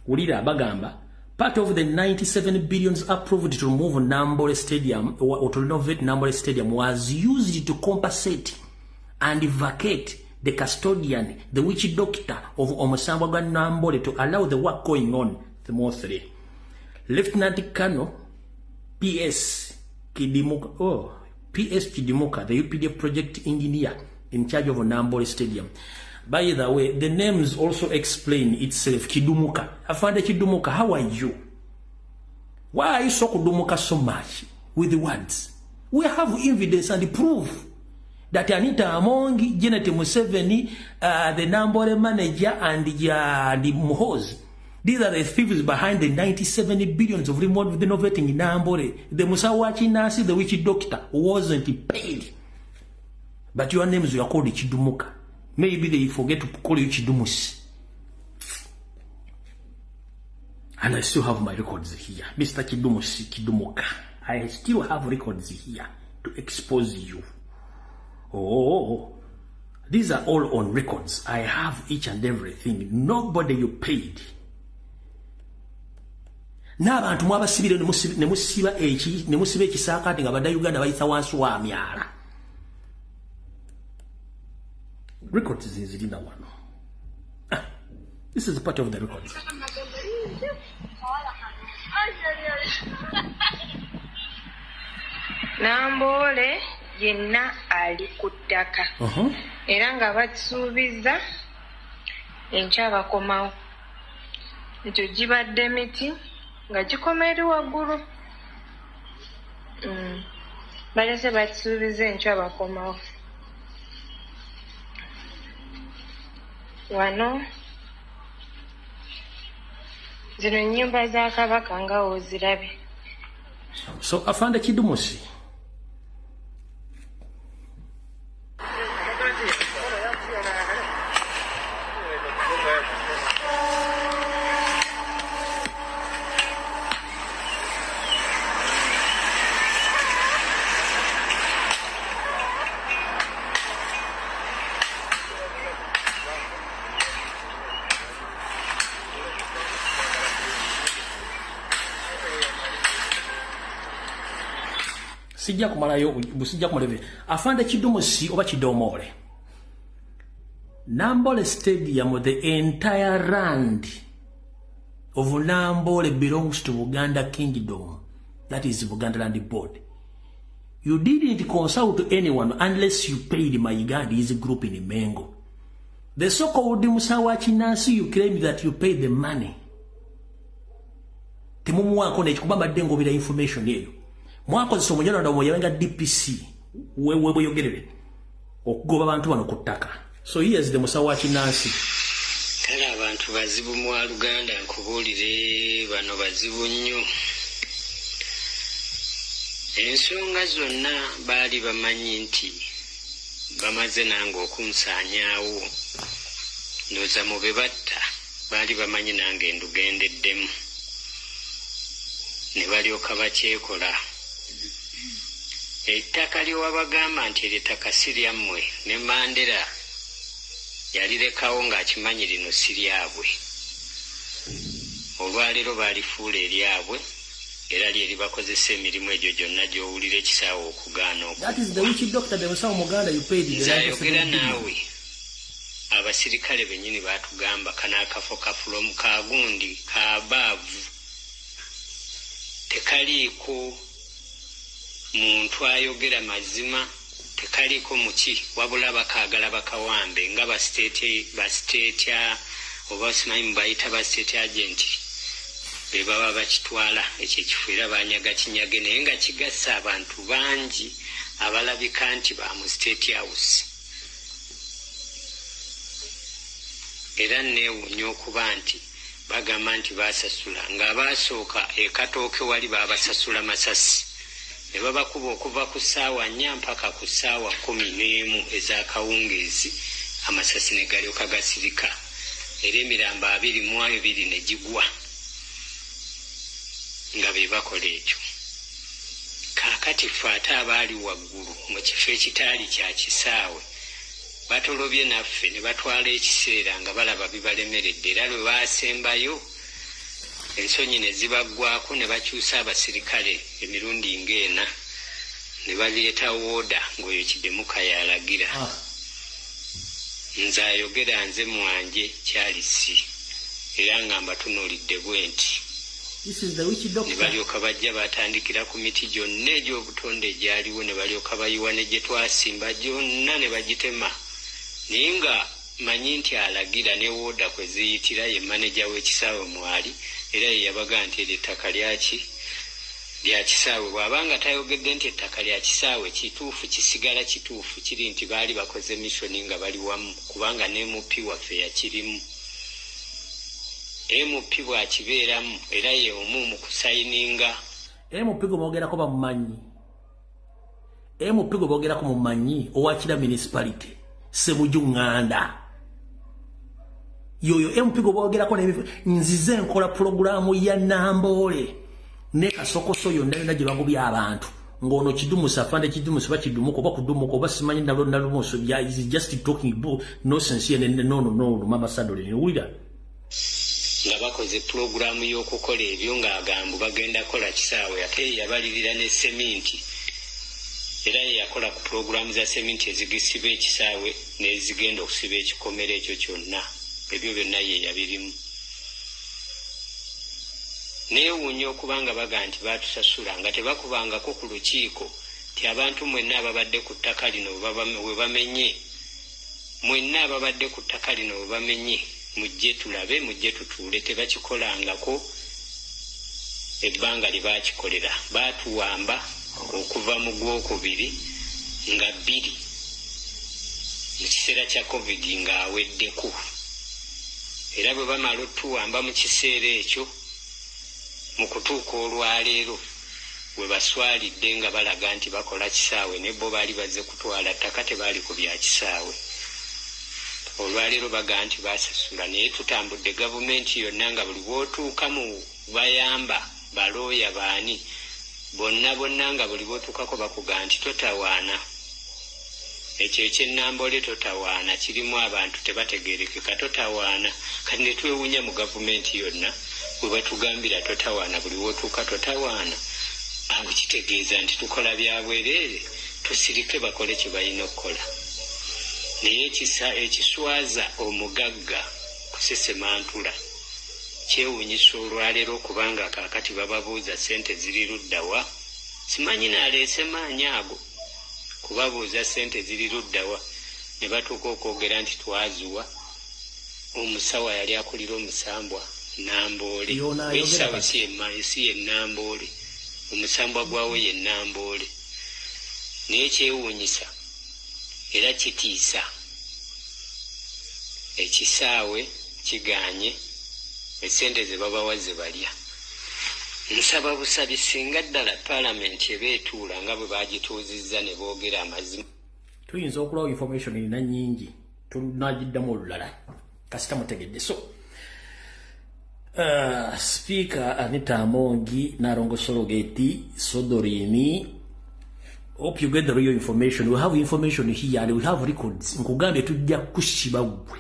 Wulira bagamba part of the 97 billions approved to remove Nambole Stadium or to renovate Nambole Stadium was used to compensate and vacate the custodian, the witch doctor of Omusambwa gwa Nambole to allow the work going on. The more three. Lieutenant Colonel P.S. Kidimuka, P.S. Kidimuka, the UPDF project engineer in charge of Nambole Stadium. By the way, the names also explain itself. Kidumuka. Afande Kidumuka, how are you? Why are you so Kidumuka so much with the words? We have evidence and proof that Anita Amongi, Janet Museveni, the Nambole manager, and the Muhoozi, these are the thieves behind the 97 billions of remote renovating in Nambole. The Musawachi Nasi, the witch doctor, wasn't paid. But your names were called Chidumuka. Maybe they forget to call you Chidumusi. And I still have my records here. Mr. Chidumusi, Chidumuka. I still have records here to expose you. Oh, these are all on records. I have each and everything. Nobody you paid. N'abantu mwabasibire ne musiba ekisaakaate nga bannayuganda bayisa wansi wa myala. Records zirina wano. This is part of the records. Nambole yenna ali ku ttaka. Era nga batusuubiza enkya bakomawo. Ekyo gibadde miti nga gikoma eri waggulu. Balese batusuubiza enkya bakomawo. Wano zino ennyumba za Kabaka nga w'ozirabye. So Afande Kidumusi, Sijja kumalayo, sijja kumalayo. Afande Kidumusi oba Kidomole. Nambole Stadium, the entire land of Nambole belongs to Buganda Kingdom. That is Buganda Land Board. You didn't consult anyone unless you paid Mayiga and his group in Mengo. The so-called Musawa Chinansi, you claim that you paid the money. Temumuwako n'ekikuba mbadde ngobera information eyo. Mwakozesa omunyarwanda omwe DPC wewe bweyogerere okugoba abantu bano ku ttaka. So here is the Musawa Chinansi. Kale abantu bazibu mu Uganda, nkubuulire, bano bazibu nnyo. Ensonga zonna baali bamanyi nti bamaze nange okunsaanyaawo, ndowooza mu be batta baali bamanyi nange ndugendeddemu, ne balyoka bakyekola. Ettaka lyewabagamba nti eryo ettaka si lyammwe, ne Mandela yalirekawo ng'akimanyi lino si lyabwe. Olwaleero baalifuula eryabwe, era lye libakozesa emirimu egyo gyonna gy'owulira ekisaawe okugaana. Nze ayogera naawe, abasirikale bennyini baatugamba kano akafo kafulomu kagundi kabaavu, tekaliiko muntu ayogera mazima, tekaliiko muki, wabula bakaagala bakawambe nga ba state oba simanyi mubayita ba state agent be baba bakitwala ekyo ekifo, era banyaga kinyage, naye nga kigasa abantu bangi abalabika nti ba mu State House. Era neewuunya okuba nti bagamba nti baasasula, ng'abaasooka ekatooke wali baabasasula masasi ne babakuba okuva ku ssaawa 4 mpaka ku ssaawa 11 ez'akawungeezi, amasasi ne galyoka gasirika, era emirambo 22 ne gigwa nga be bakola ekyo. Kaakati ffe ate abaali waggulu mu kifo ekitaali kya kisaawe batolobye naffe ne batwala ekiseera nga balaba bibalemeredde, era lwe baasembayo ensonyi ne zibaggwako ne bakyusa abasirikale emirundi ng'ena ne baleeta wooda ng'oyo Kidemuka yalagira. Nze ayogera nze Mwanje Charles, era nga mbatunuulidde bwe nti. Ne balyoka bajja batandikira ku miti gyonna egy'obutonde egyaliwo, ne balyoka bayiwa ne gye twasimba gyonna ne bagitema, naye nga manyi nti alagira ne wooda kwe ziyitira ye maneja w'ekisaawe mwali, era ye yabaga nti eryo ettaka lyaki lya kisaawe. Bw'abanga tayogedde nti ettaka lya kisaawe kituufu, kisigala kituufu kiri nti baali bakoze missioni nga bali wamu, kubanga ne MP waffe yakirimu. MP bw'akibeeramu era ye omu mu kusayininga. MP gwe boogerako bamumanyi, MP gwe boogerako mumanyi, owakira municipality Ssebuju Nganda yoyo MP gwe boogerako. Nzize nkola pulogulaamu ya Namboole ne Kasokoso yonna yonna gye bagobya abantu, ng'ono Kidumusi, afande Kidumusi, bakidumuka oba kudumuka oba simanyi nalumuso, is just talking nonsense. No, no, no, mama Sadole, wulira. Nga bakoze pulogulaamu y'okukola ebyo ng'agambo bagenda kukola kisaawe, ate yabalirira ne seminti, era ye yakola ku pulogulaamu za seminti ezigisiba ekisaawe n'ezigenda okusiba ekikomera ekyo kyonna, ebyo byonna ye yabirimu. Neewuunya okuba nga baga nti baatusasula nga tebakubangako ku lukiiko nti abantu mwenna ababadde ku ttaka lino we bamenye, mwenna ababadde ku ttaka lino we bamenye mujje tulabe, mujje tutuule. Tebakikolangako ebbanga lye baakikolera. Baatuwamba okuva mu gwokubiri nga 2 mu kiseera kya COVID ng'aweddeko, era bwe bamala otuwamba mu kiseera ekyo, mu kutuuka olwaleero we baswalidde nga balaga nti bakola kisaawe, ne bo baali bazze kutwala ttaka, tebaali ku bya kisaawe. Olwaleero baga nti baasasula, naye tutambudde gavumenti yonna nga buli bw'otuuka mu bayamba balooya baani bonna bonna, nga buli bw'otuukako bakuga nti totawaana, ekyo eky'ennambole totawaana, kirimu abantu tebategeerekeka, totawaana. Kati ne twewuunya mu gavumenti yonna bwe batugambira totawaana, buli w'otuuka totawaana. Awo kitegeeza nti tukola bya bwereere, tusirike bakole kye balina okukola. Naye ekisa ekiswaza omugagga kusesemantula kyewuunyisa olwaleero okubanga kaakati bababuuza ssente ziri ludda wa. Simanyi naaleese maanyi ago kubabuuza ssente ziri ludda wa, ne batuuka okwogera nti twaziwa omusawo ayali akulira omusambwa Namboole. Y'ono ayogera Ekisaawe kati. si ye Namboole, omusambwa gwawo ye Namboole. Naye kyewuunyisa era kitiisa, ekisaawe kigaanye essente ze babawa ze balya. Nsaba busabi singa ddala Palamenti eba etuula nga bwe baagituuzizza ne boogera amazima. Tuyinza okulawo information erina nnyingi, tunagiddamu olulala kasita mutegedde. So Speaker Anita Amongi, Nalongo Sologeti, Sodorini, hope you get the real information. We have information here and we have records. Nkugambye tujja kusiba ggwe,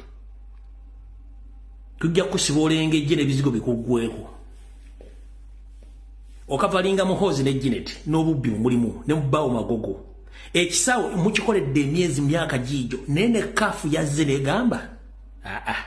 tujja kusiba olengejje n'ebizigo bikuggweko. Okavalinga Muhoozi ne Janet n'obubbi mu mulimu ne mubbaawo Magogo. Ekisaawe mukikoledde emyezi myaka giijo, naye ne CAF yazze negamba aa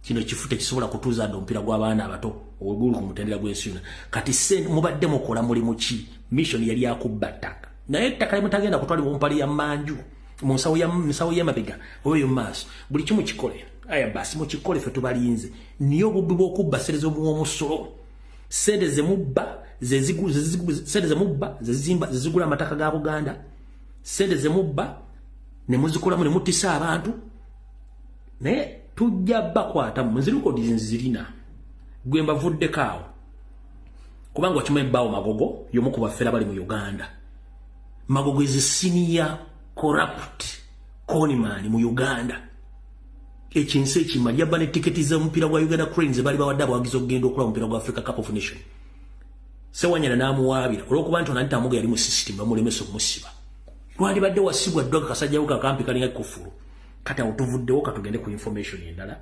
kino kifu tekisobola kutuuza dde omupiira gw'abaana abato oguli ku mutendera gw'ensi yonna. Kati se mubadde mukola mulimu ki? Mission yali yakubba ttaka, naye ettaka limutagenda kutwalibwa mu mpale ya mmanju, mu nsawo ya nsawo y'emabega oba ey'omu maaso. Buli kimu kikole, aya basi mukikole, ffe tubalinze. Niye obubbi bw'okubba ssente z'omuwomusolo, sente zemubba sente zemubba zezimba zezigula amataka ga Buganda, sente zemubba ne muzikolamu ne mutisa abantu. Naye tujja bakwata mu nziriko nzirina gwe mbavuddeko awo, kubanga okimanyi ebbaawo Magogo y'omu ku bafere bali mu Uganda. Magogo is a senior corrupt conman mu Uganda. Ekinsi ekimanyi yabba ne tiketi z'omupiira gwa Uganda Cranes bali bawadde abawagizi okugenda okulaba omupiira gwa Africa Cup of Nation. Sewanyana n'amuwaabira olw'okuba nti Anita Amongo yali mu system bamulemesa okumusiba. Lwandibadde wasibwa ddwa kasajja ko kakampi kalinga kufulu. Kati awo tuvuddewo, katugende ku information endala.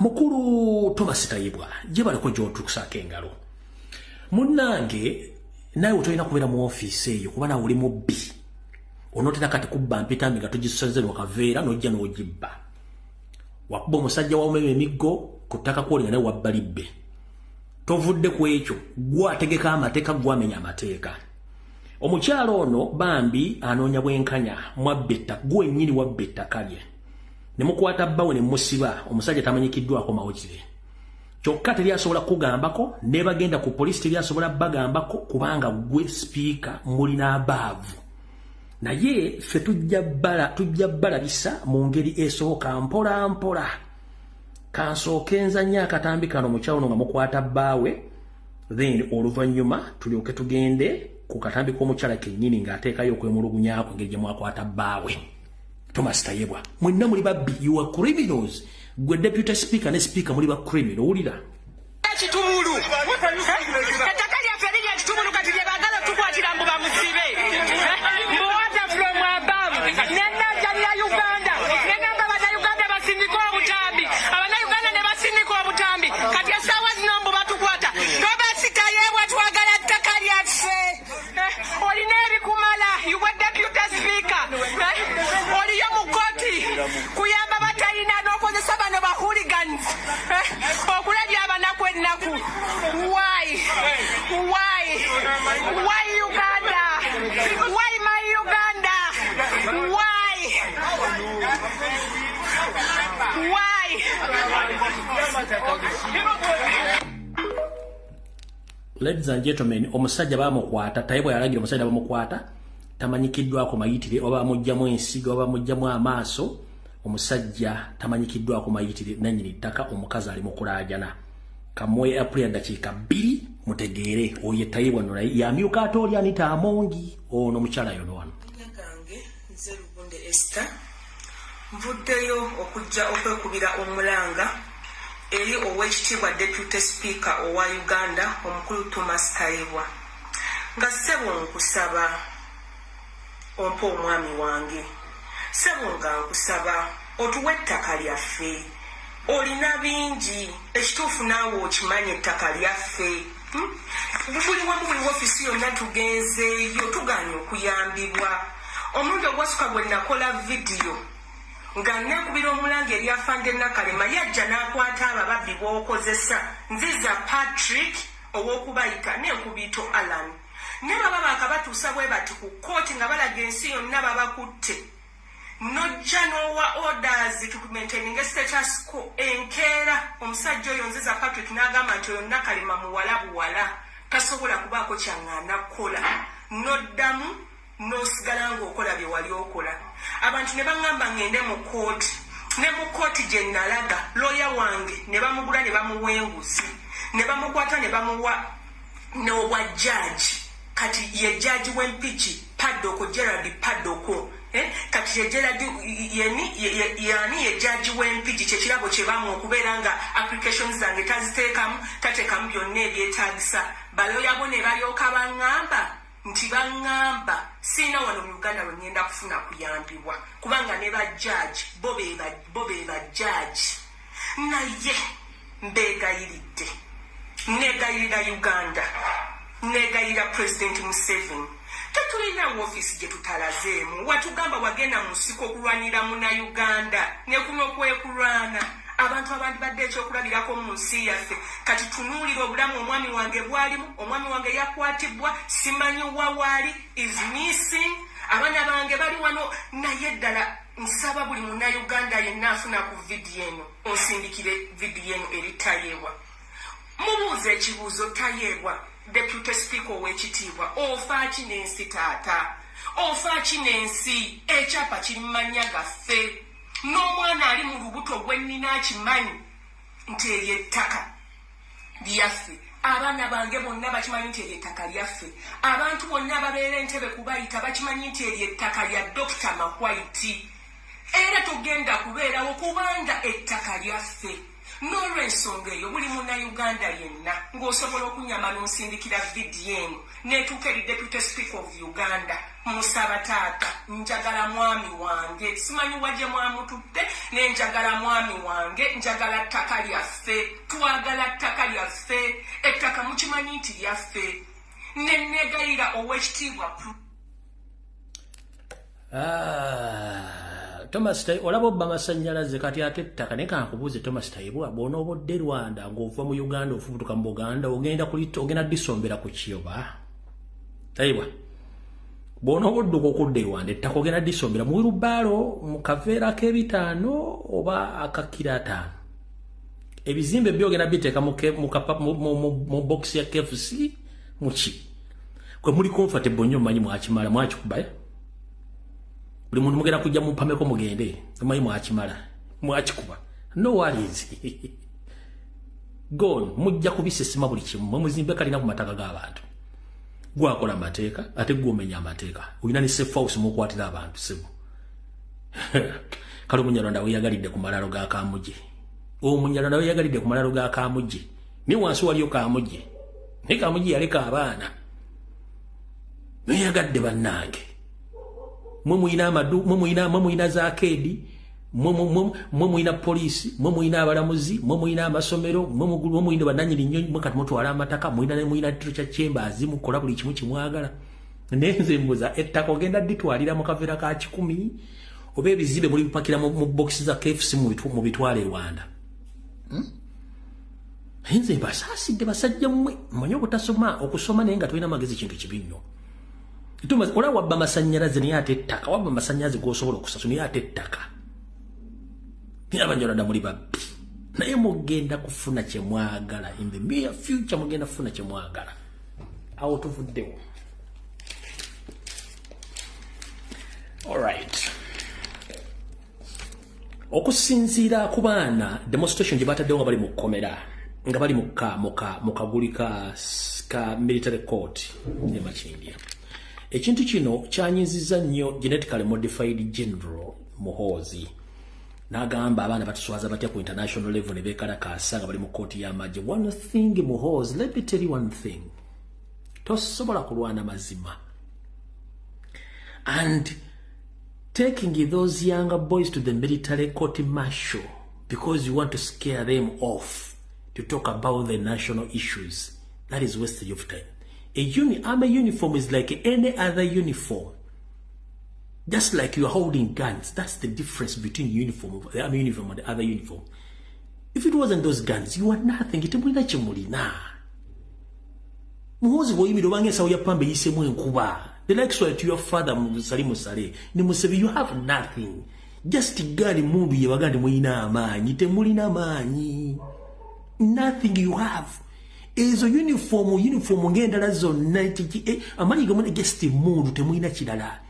Mukulu Thomas Tayebwa gye baliko gy'otukusaako engalo, munnange, naawe tolina kubeera mu ofiisi eyo kuba naawe oli mubbi. Onootera kati kubba mpitambi nga tugisoze mu kaveera n'ojja n'ogibba. Wakuba omusajja wa Umeme emiggo ku ttaka kwoli nga nawe wabba libbe. Tovudde ku ekyo, gwe ategeka amateeka, gwamenya amateeka. Omukyalo ono bambi anoonya bwenkanya. Mwabba ettaka, gwe nnyini wabba ettaka lye ne mukwata bbawe ne musiba omusajja tamanyikiddwako mawulire. Kyokka teri asobola kugambako, ne bagenda ku poliisi teri asobola bagambako kubanga gwe sipiika mulina abaavu. Naye ffe tujja balabisa mu ngeri esoboka mpola mpola. Kansooke nzanye akatambi kano mukyalo nga mukwata bbaawe, then oluvannyuma tulyoke tugende ku katambi k'omukyala kennyini ng'ateekayo okwemulugunyako engeri gye mwakwata bbaawe. Thomas Tayebwa, mwenna muli babbi, you are criminals. Gwe deputy speaker ne speaker muli ba criminal. Owulira? Kitumulu, ettaka lyaffe liri ekitumulu. Kati lye baagala tukwatira mbu bamusibe, mbu water from above. Nenajalira Uganda, negamba Bannayuganda basindike obutambi, Abannayuganda ne basindika obutambi. Kati essaawa zino mbu batukwata. Thomas Tayebwa, twagala ttaka lyaffe. Olina ebikumala iwe deputy speaker. Oliyo mu koti kuyamba batalina n'okozesa bano ba hooligans okulabya abanaku ennaku. Why, why, why Uganda? Why my Uganda? Why, why? Ladies and gentlemen, omusajja bamukwata. Tayebwa yalagira omusajja bamukwata tamanyikiddwako mayitire, oba bamugjamu ensigo oba bamugjamu amaaso. Omusajja tamanyikiddwako mayitire, nannyini ttaka omukazi ali mu kulaajana. Kamuwe apuli dakiika 2 mutegeere oyo Tayebwa nno naye yamyuka ate oli Anita Amongi ono omukyala yono wano. Gange nze Lugunde Esther, nvuddeyo okujja okwekubira omulanga eri Oweekitiibwa Deputy Speaker owa Uganda, omukulu Thomas Tayebwa, nga ssebo nkusaba ompe omwami wange. Ssebo, nga nkusaba otuwe ettaka lyaffe. Olina bingi, ekituufu naawe okimanyi, ettaka lyaffe. Buli wamu, buli woofiisi yonna tugenzeeyo, tugaanye okuyambibwa. Omulundi ogwasooka gwe nakola vidiyo nga neekubira omulanga eri afande Nakalema, yajja n'akwata abo ababbi b'okozesa, Nziza Patrick ow'okubayita n'Enkubiito Alan, ne baba baakabatuusa bwe bati ku kkooti nga balaga ensi yonna babakutte. Nojja n'owa orders to maintaining status quo. Enkeera omusajja oyo Nziza Patrick n'agamba nti oyo Nakalema muwala buwala, tasobola kubaako kyaŋŋaana kukola. Noddamu n'osigala ng'okola bye wali okola. Abantu ne baŋŋamba ŋŋende mu kkooti, ne mu kkooti gye nalaga looya wange ne bamugula ne bamuwa enguzi, ne bamukwata ne bamuwa n'obwa jaaji. Kati ye jaaji w'Empigi, Padoko, Gerard Padoko, eh? Kati ye Gerard yeni yani ye jaaji w'Empigi. Kyekirabo kye bamu okubeera nga applications zange taziteekamu, tateekamu byonna ebyetaagisa. Balooya bo ne balyoka baŋŋamba nti baŋŋamba siina wano mu Uganda lwe ŋŋenda kufuna kuyambibwa, kubanga ne bajaaji bo be bajaaji. Naye mbeegayiridde, neegayirira Uganda, neegayirira President Museveni. Tetulina woofiisi gye tutalazeemu. Watugamba wagenda mu nsiko okulwanira Munnayuganda, ne kuno kwekulwana. Abantu abandi badde ekyokulabirako mu nsi yaffe. Kati tunuulira obulamu omwami wange bwalimu. Omwami wange yakwatibwa, simanyi wa waali, is missing. Abaana bange bali wano. Naye ddala nsaba buli Munnayuganda yenna afuna ku vidiyo eno, onsindikire vidiyo eno eri Tayebwa, mubuuza ekibuuzo: Tayebwa, Deputy Speaker ow'ekitiibwa, ofaaki n'ensi? Taata, ofaaki n'ensi? Ekyapa kiri mu mannya gaffe, n'omwana ali mu lubuto gwe nnina akimanyi nti eryo ettaka lyaffe. Abaana bange bonna bakimanyi nti eryo ettaka lyaffe. Abantu bonna ababeera Entebe kubayita bakimanyi nti eryo ettaka lya Dr. Makwaiti, era togenda kubeerawo kubanga ettaka lyaffe. N'olwensonga eyo, buli Munnayuganda yenna ng'osobola okunyama n'onsindikira vidiyo eno neetuuka eri Deputy Speaker of Uganda, musaba taata, njagala mwami wange. Simanyi wa gye mwamututte, ne njagala mwami wange, njagala ttaka lyaffe. Twagala ttaka lyaffe. Ettaka mukimanyi nti lyaffe. Nenegayira ow'ekitiibwa. Ah, Thomas, olaba obba amasannyalaze, kati ate ettaka. Naye kankubuuze, Thomas Tayebwa, bw'onooba odde Rwanda ng'ova mu Uganda, ofubutuka mu Buganda, ogenda ogenda disombera ku kiyoba? Tayebwa, bw'onooba odduka okudda e Rwanda, ettaka ogenda disombera mu wheelbarrow, mu kaveera k'ebitaano oba akakiro 50? Ebizimbe byo ogenda biteeka mu box ya KFC muki kwe muli comfortable nnyo? Mmanyi mwakimala, mwakikuba, eh? Buli muntu mugenda kujja mupameko mugende. Omanyi mwakimala, mwakikuba. No worries, gone. Mujja kubisesema buli kimu. Mwe muzimbe kalina ku mataka g'abantu. Gwakola amateeka, ate gwomenya amateeka. Olina ne safe house mukwatira abantu sebo. Kale Omunyarwanda weyagalidde ku malalo ga Kamuje. Omunyarwanda weyagalidde ku malalo ga Kamuje, naye wansi waliyo Kamuje, naye Kamuje yaleka abaana. Neyagadde bannange. Mwe muyina amadu, mwe muyina za keedi, mwe muyina poliisi, mwe muyina abalamuzi, mwe muyina amasomero, mwe muyina bannanyini nnyonyi. Mwe kati mutwala amataka, muyina muyina kya chambers, mukola buli kimu kimwagala. Naye nze mbuza, ettaka ogenda ditwalira mu kaveera ka 100, oba ebizimbe muli bipakira mu box za KFC mu bitwale e Rwanda? Nze mbasaasidde basajja mmwe. Mmanyi obutasoma, okusoma naye nga tolina magezi kintu kibi nnyo. Olaba wabba amasannyalaze naye ate ettaka, wabba amasannyalaze g'osobola okusasula naye ate ettaka. Naye Abanyarwanda muli babbi, naye mugenda kufuna kye mwagala in the near future, mugenda kufuna kye mwagala. Awo tuvuddewo. Alright, okusinziira ku baana, demonstration gye bataddewo nga bali mu kkomera, nga bali mu kaguli ka military court e Makindye, ekintu kino kyanyizizza nnyo genetically modified General Muhoozi, n'agamba abaana batuswaza batya ku international level ne beekalakaasa nga bali mu kooti y'amagye. One thing, Muhoozi, let me tell you one thing: tosobola kulwana mazima, and taking those younger boys to the military court martial because you want to scare them off to talk about the national issues, that is wastage of time. Army uniform is like any other uniform. Just like you are holding guns. That's the difference between uniform, the army uniform and the other uniform. If it wasn't those guns, you are nothing. Temulina kyemulina. Muhoozi bw'oyimira obanga ensawo ya pamba eyisemu enkuba. The likes of your father Salim Saleh, ne Museveni, you have nothing. Just gun mundu ye bagande mulina amaanyi, temulina maanyi. Nothing you have. Ezo uniform ng'endala zonna amaanyi gamuna just mundu temulina kirala.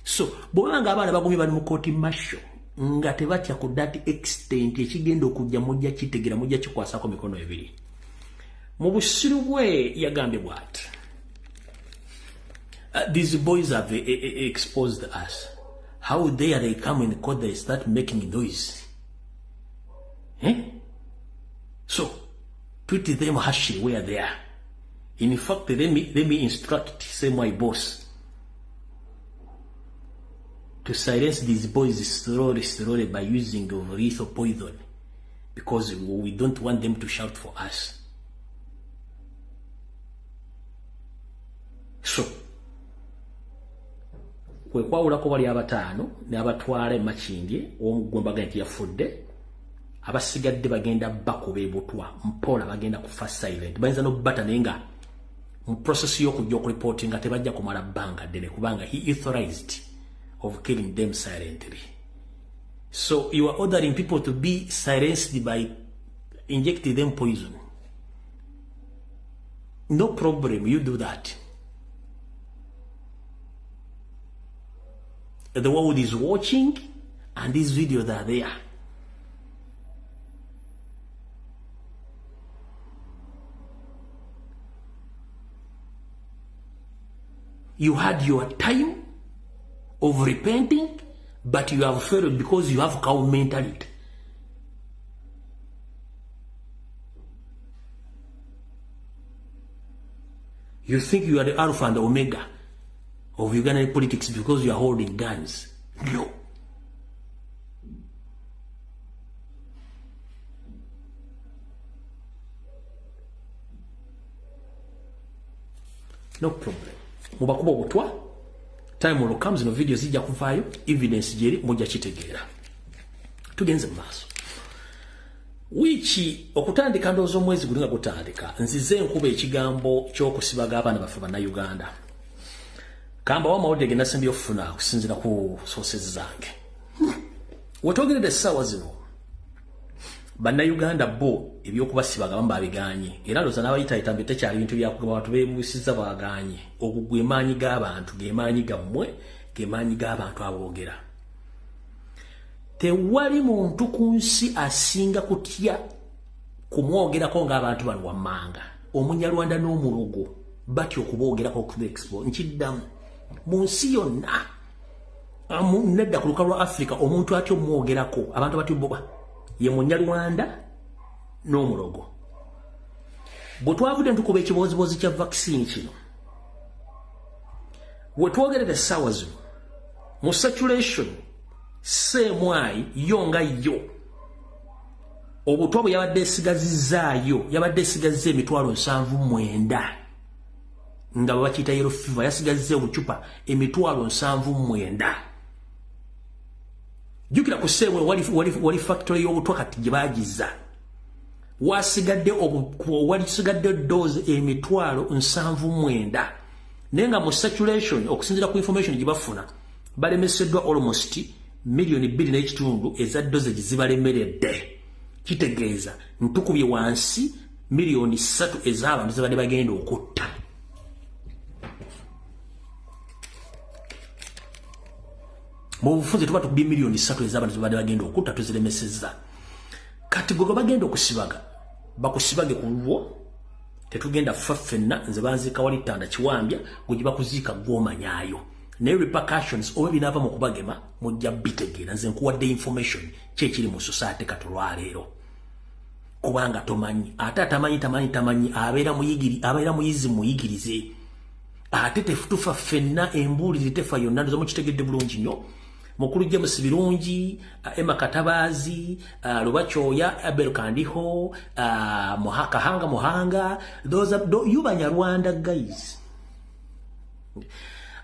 So bw'obanga abaana bagumye bali mu court martial nga tebatya ku that extent ekigenda okujja mujja kitegera mujja kikwasako mikono ebiri. Mu busiru bwe yagambye bw'ati, these boys have exposed us. How dare they come in court, they start making noise. Eh? So, treat them harshly where they are. In fact, let me instruct, say my boss, to silence these boys slowly, slowly by using of lethal poison, because we don't want them to shout for us. So, kwe kwawulako bali abataano n'abatwala e Makindye omugwembaga nti yafudde, abasigadde bagenda bakuba ebutwa mpola, bagenda kufa silent. Bayinza n'obbata naye nga mu process y'okujja okureportinga tebajja kumala bbanga ddene, kubanga he authorized of killing them silently. So you are ordering people to be silenced by injecting them poison. No problem, you do that. The world is watching, and these videos are there. You had your time of repenting, but you have failed because you have cow mentality. You think you are the Alpha and the Omega of Ugandan politics because you are holding guns. No. No problem. Mubakuba obutwa, time will come, zino video zijja kuvaayo, evidence gyeri mujja kitegeera. Tugenze mu maaso. Wiiki okutandika ndowooza omwezi guli nga gutandika, nzize nkuba ekigambo ky'okusibaga abaana baffe Bannayuganda. Kamba wa mawulire ge nasembye okufuna okusinziira ku sources zange. Wetwogeredde essaawa zino, Bannayuganda bo ebyokubasibaga abamu babigaanye, era ndowooza n'abayitaayita mbi tekyali bintu byakugamba, abantu beebuusizza baagaanye. Ogwo gwe maanyi g'abantu, ge maanyi gammwe, ge maanyi g'abantu aboogera. Tewali muntu ku nsi asinga kutya kumwogerako ng'abantu bano wammanga. Omunyarwanda n'omulogo batya okuboogerako ku expo. Nkiddamu, mu nsi yonna nedda ku lukalu lwa Africa omuntu atya omwogerako, abantu batya boba ye munyarwanda n'omulogo. Bwe twavudde ntukuba ekibozibozi kya vaccine kino, we twogerera essaawa zino mu saturation CMI yo nga yo obutwa bwe yabadde esigazizaayo, yabadde esigazizza emitwalo 79 nga bwe bakiyita yellow fever, yasigazizza obucupa emitwalo 79. Jjukira ku CMI wali factory y'obutwa kati gye baagiza, wasigadde walisigadde dose emitwalo 79, naye nga mu saturation okusinziira ku information gye bafuna balemeseddwa almost 2.5 million eza dosage zibalemeredde. Kitegeeza ntukubye wansi 3 million ez'abantu zibadde bagenda okutta. Mu bufunze tuba tukubye 3 million ez'abantu zibadde bagenda okutta, tuziremesezza. Kati gwe bagenda okusibaga, bakusibage ku lulwo, tetugenda ffa ffenna. Nze banziika wali ttanda kiwambya, gwe gye bakuziika gw'omanyaayo. Naye repercussions oba binaava mu kubagema mujja bitegeera. Nze nkuwadde information ki ekiri mu society kati olwaleero, kubanga tomanyi. Ate atamanyi tamanyi tamanyi, abeera muyigiri, abeera muyizi muyigirize. Ate tetufa ffenna, embuulire tefa yonna. Ndoza mukitegedde bulungi nnyo. Mukulu James Birungi, Emma Katabazi, Lubakyoya, Abel Kandiho, Kahanga Muhanga, those are you Banyarwanda guys.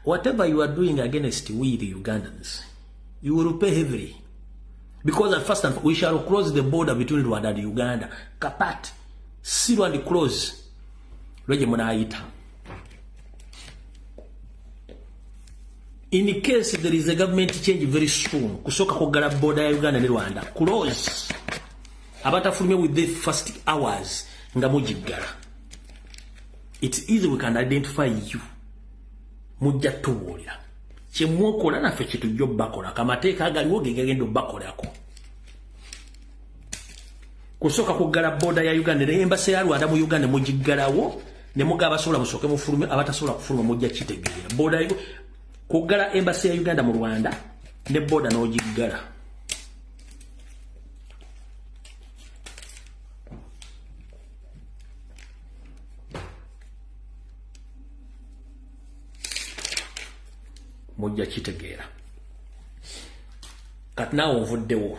Whatever you are doing against we the Ugandans, you will pay heavily. Because at first we shall close the border between Rwanda and Uganda. Kapat, seal and close. Lweje munaayita. In case there is a government change very soon, kusooka kuggala border ya Uganda ne Rwanda, close. Abatafulumye with the first hours nga mugiggala. It's easy, we can identify you. Mujja tubuulira. Kyemwokola naffe kyetujja obbakola. Amateeka agaliwo ge gagenda obbakolako. Kusooka kuggala border ya Uganda ne embassy ya Rwanda mu Uganda mugiggalawo ne mugaba abasobola musooke mufulume, abatasobola kufuluma mujja kitegeera. Border kuggala embassy ya Uganda mu Rwanda ne border n'ogiggala. Mujja kitegeera. Kati naawe ovuddewo.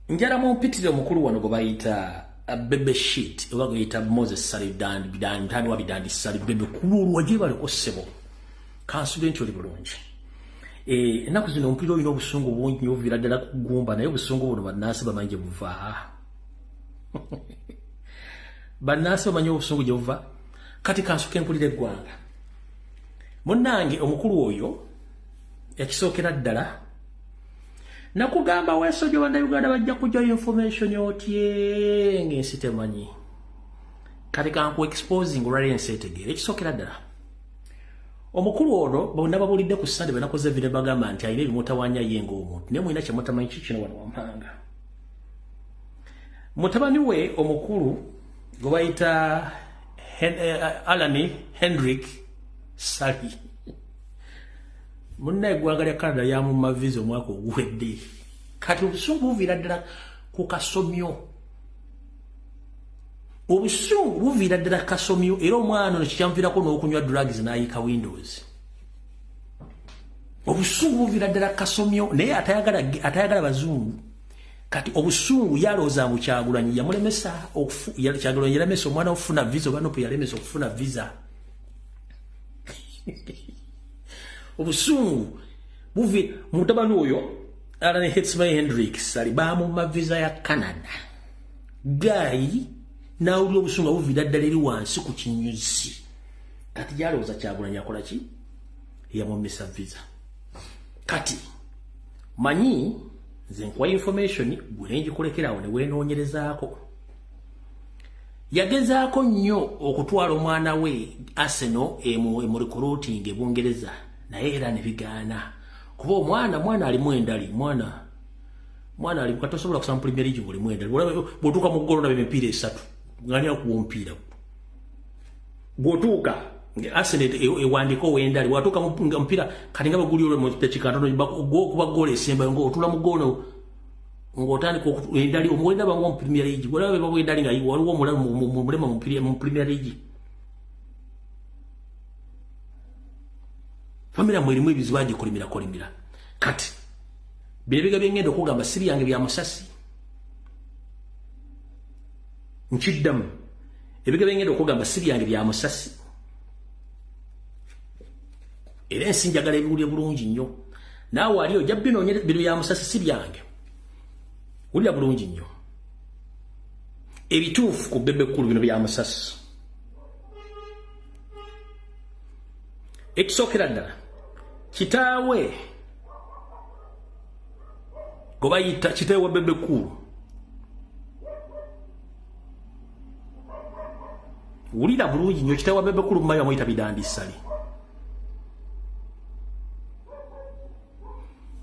Njala mumpitire omukulu wano gwe bayita Bebe Shit, oba gwe bayita Moses Ssali Bidandi, mutani wa Bidandi Ssali Bebe Kulu waje baliko ssebo. Kansubire nti oli bulungi. Ennaku zino ompulira olina obusungu bungi nnyo obuviira ddala ku ggumba, naye obusungu buno bannansi bamanyi gye buva. Bannansi bamanyi obusungu gye buva. Kati kansuke mpulira eggwanga. Munnange omukulu oyo yakisookera ddala nakugamba weesojja bannayuganda bajja kujjayo information otye ng'ensi temanyi. Kati kanku exposing olwali ensi etegeera. Ekisookera ddala omukulu ono bonna babulidde ku Sunday bwe nakoze video bagamba nti alina ebimutawaanya ye ng'omuntu, naye mulina kye mutamanyi kikino wano wammanga. Mutabani we omukulu gwe bayita Alan Hendrick Ssali, munna eggwanga lya Canada yamumma visa omwaka oguwedde. Kati obusungu buviira ddala ku kasomyo. Obusungu buviira ddala kasomyo, era omwana ono kikyamuviirako n'okunywa drugs n'ayiika windows. Obusungu buviira ddala kasomyo, naye atayagala bazungu. Kati obusungu yalowooza mbu Kyagulanyi yamulemesa, Kyagulanyi yalemesa omwana okufuna visa, oba Nopo yalemesa okufuna visa. Obusungu buvi mutabani oyo Alan Hetsmay Hendrick Ssali bamumma visa ya Canada. Gayi nawulira obusungu buviira ddala eri wansi ku kinyuzi. Kati gyalowooza Kyagulanyi akola ki? Yamummisa visa. Kati manyi nze nkuwa information gwe ngikulekerawo ne weenoonyerezaako. Yagezaako nnyo okutwala omwana we Arsenal emu recruiting e Bungereza, naye era ne bigaana. Kuba omwana alimu endali, mwana ali katosobola kusamba Premier League ng'olimu endali. Bw'otuuka mu ggolo naba emipiira esatu, ng'ani akuwa omupiira. Bw'otuuka Arsenal ewandiika ow'endali, bw'atuuka mu mupiira kati nga bwe guli olwo mu ddakiika ntono okuba ggoolo esembayo ng'otuula mu ggoolo ng'otandika endali omuwenda bangu mu Premier League. Bw'olaba be bawa endali nga waliwo omulema mu Premier League. Famira mwe erimu ebizibu agikolimira. Kati bino ebiga bye ngenda okugamba si byange bya musasi. Nkiddamu. Ebiga bye ngenda okugamba si byange bya musasi. Era ensi njagala ebiwulire bulungi nnyo. Naawe ali ojja binoonye bino bya musasi si byange. Wulira bulungi nnyo. Ebituufu ku Bebe Cool bino bya musasi. Ekisookera ddala kitaawe gwe bayita kitaawe wa Bebe Cool. Wulira bulungi nnyo, kitaawe wa Bebe Cool mumanyi bamuyita Bidandi Ssali.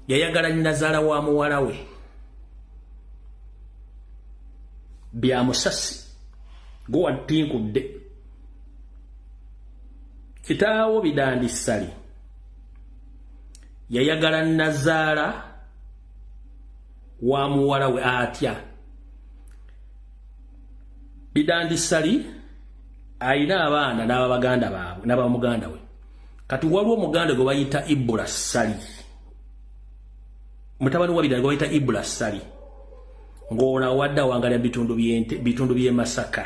Yayagala nnyazaala wa muwala we bya musasi gwe watinkudde. Kitaawo Bidandi Ssali yayagala nnazaala wa muwala we atya. Bidandi Ssali alina abaana n'ababaganda baabwe n'abamuganda we. Kati waliwo omuganda gwe bayita Ibula Ssali, mutabani wa Bidandi gwe bayita Ibula Ssali, ng'ono awadde awangalira bitundu by'e Masaka.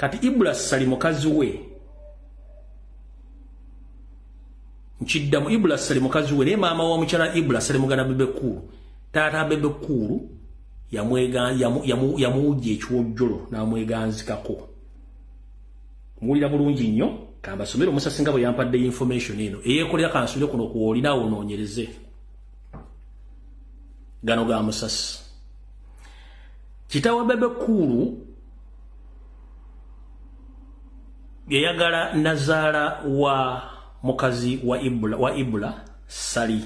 Kati Ibula Ssali mukazi we, nkiddamu, Ibula Ssali mukazi we, naye maama wa mukyala Ibula Ssali muganda Bebe Cool. Taata Bebe Cool yamuwujja ekiwojjolo n'amweganzikako. Muwulira bulungi nnyo, kambasomere omusasi nga bwe yampadde information eno eyeekolera. Kansubire kuno kwolina onoonyereze gano ga musasi. Kitaawa Bebe Cool yayagala nazaala wa mukazi wa Ibula Ssali,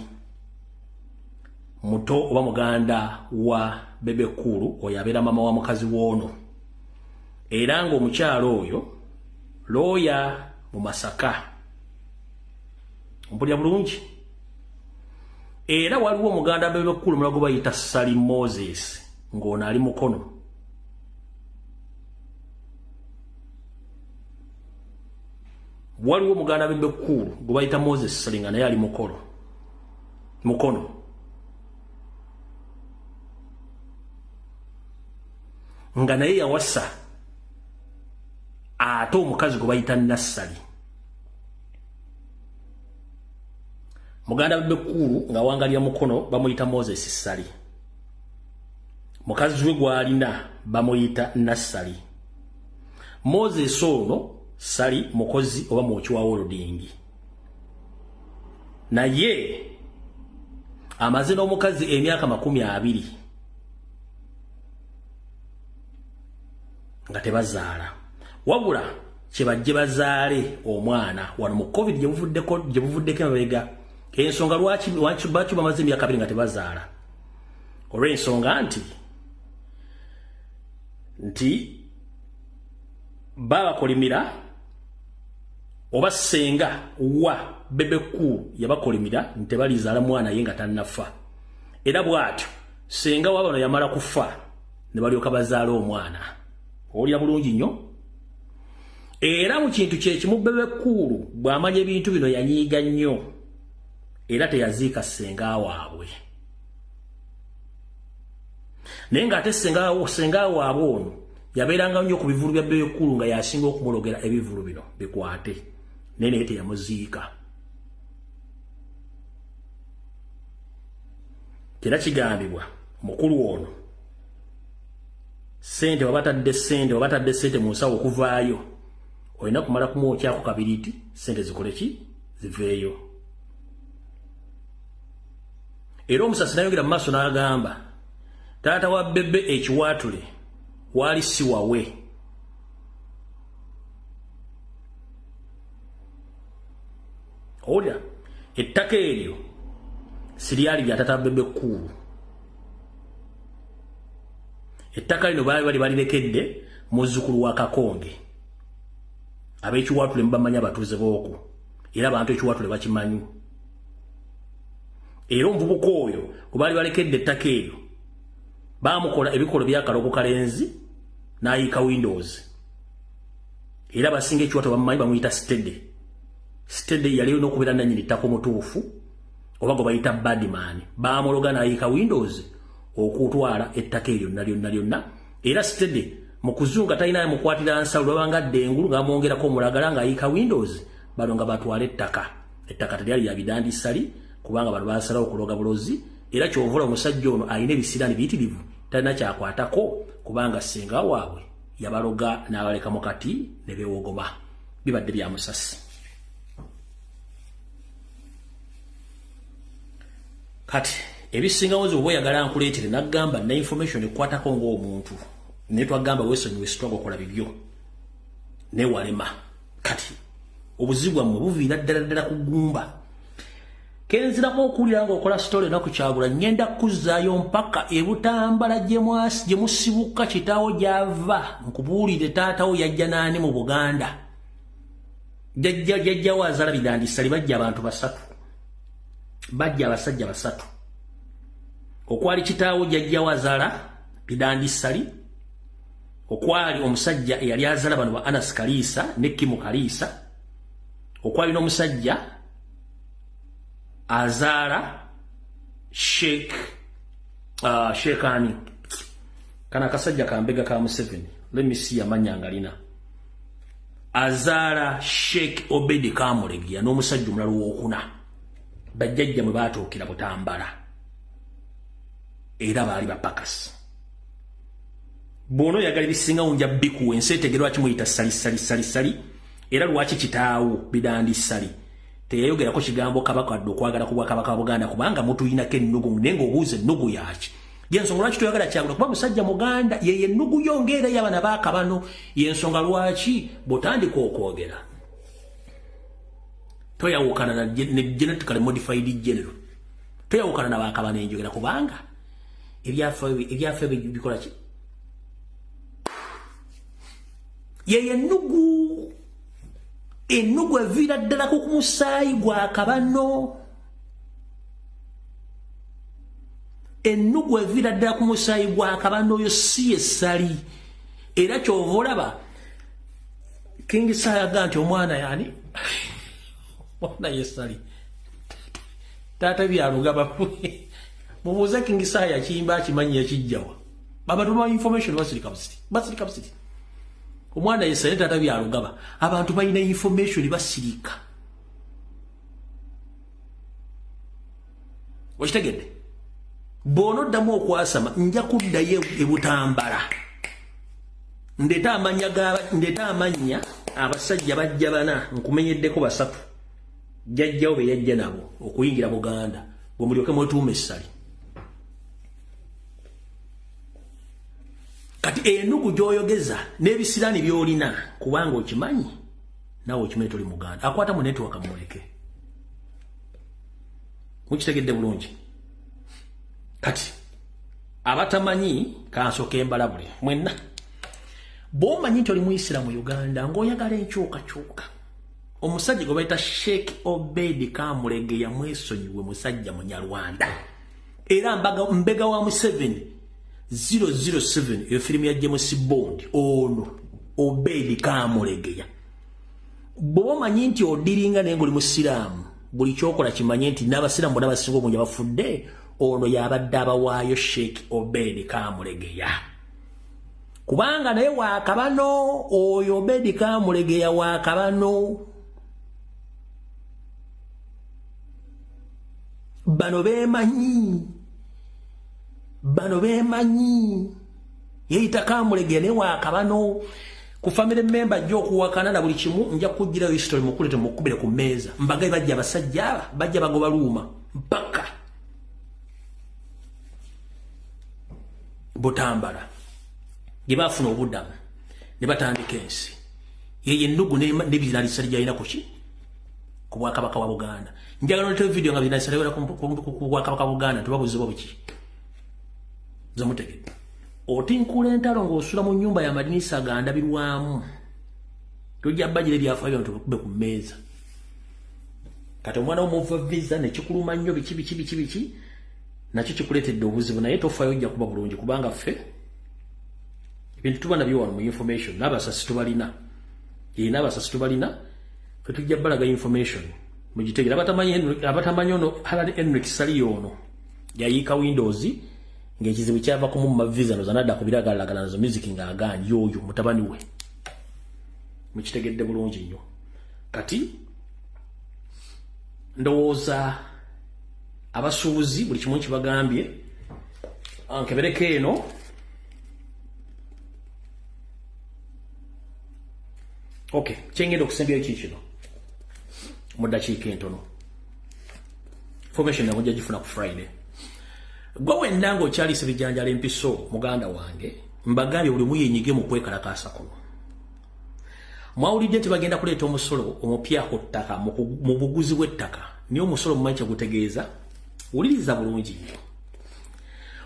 muto oba muganda wa Bebe Cool, oyo abeera mama wa mukazi w'ono, era ng'omukyalo oyo looya mu Masaka. Ompulira bulungi? Era waliwo omuganda Bebe Cool omulala gwe bayita Ssali Moses, ng'ono ali Mukono. Waliwo omuganda Bebe Cool gwe bayita Moses Ssali nga naye ali Mukono, nga naye yawasa ate omukazi gwe bayita Nassali. Muganda Bebe Cool nga wangalira Mukono bamuyita Moses Ssali, mukazi we gw'alina bamuyita Nassali. Moses ono Ssali mukozi oba mwoki wa welding, naye amaze n'omukazi emyaka 20 nga tebazaala, wabula kyebajje bazaale omwana wano mu COVID gye buvuddeko emabega. Ensonga lwaki bamaze emyaka 2 nga tebazaala, olw'ensonga nti babakolimira, oba ssenga wa Bebe Cool yabakolimira nti tebalizaala mwana ye nga tannafa. Era bw'atyo ssenga wa bano yamala kufa ne balyoka bazaala omwana. Owulira bulungi nnyo? Era mu kintu kyekimu Bebe Cool bw'amanya ebintu bino yanyiiga nnyo, era teyaziika ssenga waabwe. Naye ng'ate ssenga waabwe ono yabeeranga nnyo ku bivulu bya Bebe Cool, nga yasinga okumulogera ebivulu bino bikwate, naye teyamuziika. Era kigambibwa mukulu ono sente wabatadde sente mu nsawo okuvaayo, olina kumala kumwokyako kabiriiti sente zikole ki, ziveeyo. Era omusasi nayongera mu maaso n'agamba taata wa Bebe ekiwaatule waali si wawe. Owulira, ettaka eryo siryali lya taata Bebe Cool. Ettaka lino baali bali balirekedde muzzukulu wa Kakonge. Ab'ekiwaatule mubamanya abatuuze b'okwo, era abantu ekiwaatule bakimanyi. Era omuvubuka oyo gwe baali balekedde ettaka eryo baamukola ebikolo by'akalogo kalenzi n'ayiika windows. Era abasinga ekiwaatule bamumanyi, bamuyita Stede. Stede yali olina okubeera nannyini ttaka omutuufu, oba gwe bayita Badman. Baamuloga n'ayiika windows okutwala ettaka eryo lyonna lyonna. Era Stede mu kuzunga talina mukwatira nsalo, lwabanga adda engulu nga bamwongerako omulagala ng'ayiika windows, bano nga batwala ettaka. Ettaka teryali lya Bidandi Ssali, kubanga bano baasalawo okuloga bulozi. Era kyovula omusajja ono alina ebisiraani biyitirivu, talina kyakwatako, kubanga ssenga waabwe yabaloga n'abaleka mu kati ne beewogoma. Bibadde bya musasi. Kati ebisingawo nze oba oyagala nkuleetere, nagamba na information ekwatako ng'omuntu, naye twagamba weesonyiwe struggle, kola bibyo, naye walema. Kati obuzibu bwammwe buviira ddala ddala ku ggumba. Kenzirako okuwulira ng'okola story enaku Kyagula, ngenda kuzzaayo mpaka ebutambala gye musibuka, kitaawo gy'ava. Nkubuulire taatawo yajja naani mu Buganda. Jjajjawo azaala Bidandi Ssali, bajja abantu basatu, bajja abasajja basatu. Okwali kitaawo jjajjawo azaala Bidandi Ssali, okwali omusajja eyali azaala bano ba Anas Kaliisa ne Kimu Kaliisa, okwali n'omusajja azaala Sheikh ani kana akasajja kambega ka Museveni, let me see amanya ngalina. Azaala Sheikh Obedi Kamulegeya n'omusajja omulala owokuna. Bajjajja mwe baatuukira Butambala. Era baali bapakasi. Bw'ono oyagala ebisingawo nja bikuwa ensi etegere lwaki muyita Ssali Ssali Ssali Ssali era lwaki kitaawo Bidandi Ssali teyayogerako kigambo Kabaka wadde okwagala ku bwakabaka bwa Buganda kubanga mutuyinako ennugu naye ng'obuuza ennugu yaki. Yensonga lwaki toyagala Kyagulanyi kuba musajja Muganda ye ennugu yo ng'era y'abaana ba Kabano. Yensonga lwaki bw'otandika okwogera toyawukana na genetically modified general, toyawukana na bakabano enjogera kubanga ebyaffe bikola ki? Ye ennugu eviira ddala ku musaayi gwa Kabano. Ennugu eviira ddala ku musaayi gwa Kabano oyo si ye Ssali. Era ky'ova olaba King Saha yaga nti omwana yani omwana ye Ssali taata Byalugaba. Mubuuze King Saha yakiyimba akimanyi yakijjawa. Abantu ba information basirika busiri. Omwana ye Ssali taata Byalugaba. Abantu balina information basirika. Okitegedde? Bw'onoddamu okwasama nja kuddayo e Butambala. Ndeeta amannya abasajja bajja bana nkumenyeddeko basatu. Jjajjawo be yajja nabo okuyingira Buganda bwe mulyoke mwetuume Essali. Kati ennugu gy'oyogeza n'ebisiraani by'olina kubanga okimanyi naawe okimanyi toli Muganda. Akwata mu network mumuleke. Mukitegedde bulungi. Kati abatamanyi kansooke mbalabule mwenna. Bw'omanyi nti oli Muyisiraamu mu Uganda ng'oyagala enkyukakyuka, omusajja gwe bayita Sheikh Obedi Kamulegeya mwesonyiwe musajja Munyarwanda. Era mbega wa Museveni 007 eyo firimu ya James Bond ono Obedi Kamulegeya. Bw'omanyi nti odiringa naye ng'oli Musiraamu, buli ky'okola kimanye nti n'Abasiraamu bonna abasinga obungi abafudde ono y'abadde abawaayo Sheikh Obedi Kamulegeya. Kubanga naye wa Kabano, oyo Obedi Kamulegeya wa Kabano. Bano beemanyi. Bano beemanyi. Yeeyita Kamulegeya naye wa Kabano. Ku family member ajja okuwakana na buli kimu nja kugirayo history mukulete mukubire ku mmeeza. Mbagaye bajja abasajja aba bajja bagoba luuma mpaka Butambala gye baafuna obuddamu ne batandika ensi. Ye ennugu n'ebirala Ssali gy'alina ku ki? Ku bwakabaka bwa Buganda. Njagala oleeteyo video nga birala Ssali ku bwakabaka bwa Buganda tebabuzibwa buki. Nze mutegedde. Otinkula entalo ng'osula mu nnyumba ya madinisa gandabirwamu. Tojja bagira ebyafaayo nti bakube ku mmeeza. Kati omwana w'omuva visa ne kikuluma nnyo biki biki biki biki nakyo kikuleetedde obuzibu naye tofaayo ojja kuba bulungi kubanga ffe ebintu tuba nabyo wano mu information n'abasasi tubalina. N'abasasi tubalina ffe tujja balaga information mugitegere. Abatamanyi ono Alan Henrik Ssali ono yayiika Windows ng'ekizibu kyava ku mumma visa noza nadda ku biragalalagala nazo music ng'agaanye oyo mutabani we. Mukitegedde bulungi nnyo. Kati ndowooza abasuubuzi buli kimu kibagambye nkebereko eno. Okay, kyengenda okusembyayo ki kino mu ddakiika entono. Information namujja gifuna ku Friday. Gwe wenna ng'okyalisa ebijanjalo empiso muganda wange, mbagambye buli omu yenyige mu kwekalakaasa kuno. Mwawulidde nti bagenda kuleeta omusolo omupya ku ttaka mu buguzi bw'ettaka. Naye omusolo mumanyi kye gutegeeza? Wuliriza bulungi nnyo.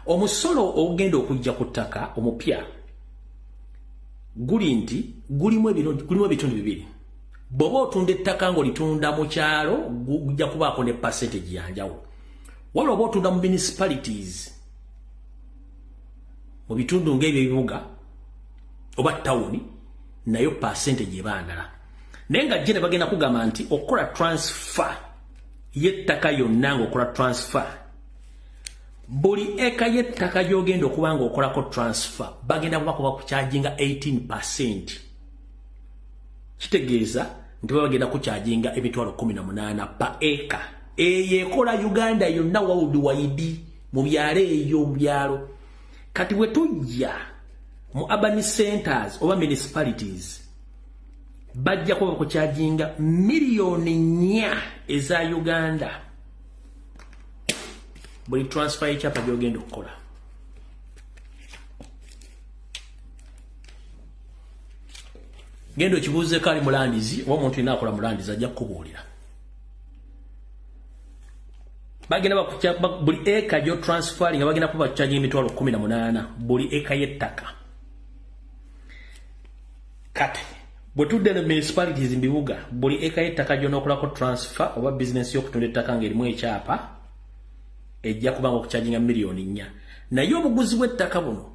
Omusolo ogenda okujja ku ttaka omupya guli nti gulimu ebitundu bibiri. Bw'oba otunda ettaka ng'olitunda mu kyalo gujja kubaako ne percentage ya njawulo. Wabula oba otunda mu municipalities mu bitundu ng'ebyo ebibuga oba tawuni nayo percentage eba ndala. Naye nga gye ne bagenda kugamba nti okukola transfer y'ettaka yonna ng'okola transfer buli eka y'ettaka gy'ogenda okuba ng'okolako transfer bagenda kuba kuba kucharginga 18%. Kitegeeza nti bagenda kukyajinga emitwalo 18 pa eka. Eyo ekola Uganda yonna worldwide mu byalo eyo mu byalo. Kati bwe tujja mu urban centers oba municipalities bajja kuba kukyajinga miliyoni 4 eza Uganda buli transfer y'ekyapa gy'ogenda okukola. Genda okibuuzeeko ali mulandizi oba omuntu yenna akola mulandizi ajja kukubuulira. Bagenda buli eka gyo transferring bagenda kuba kukyajinga emitwalo 18 buli eka y'ettaka. Kati bwe tudde ne municipalities mu bibuga buli eka y'ettaka gy'onookolako transfer oba bizinensi y'okutunda ettaka ng'erimu ekyapa ejja kubanga okukyajinga miliyoni 4. Naye obuguzi bw'ettaka buno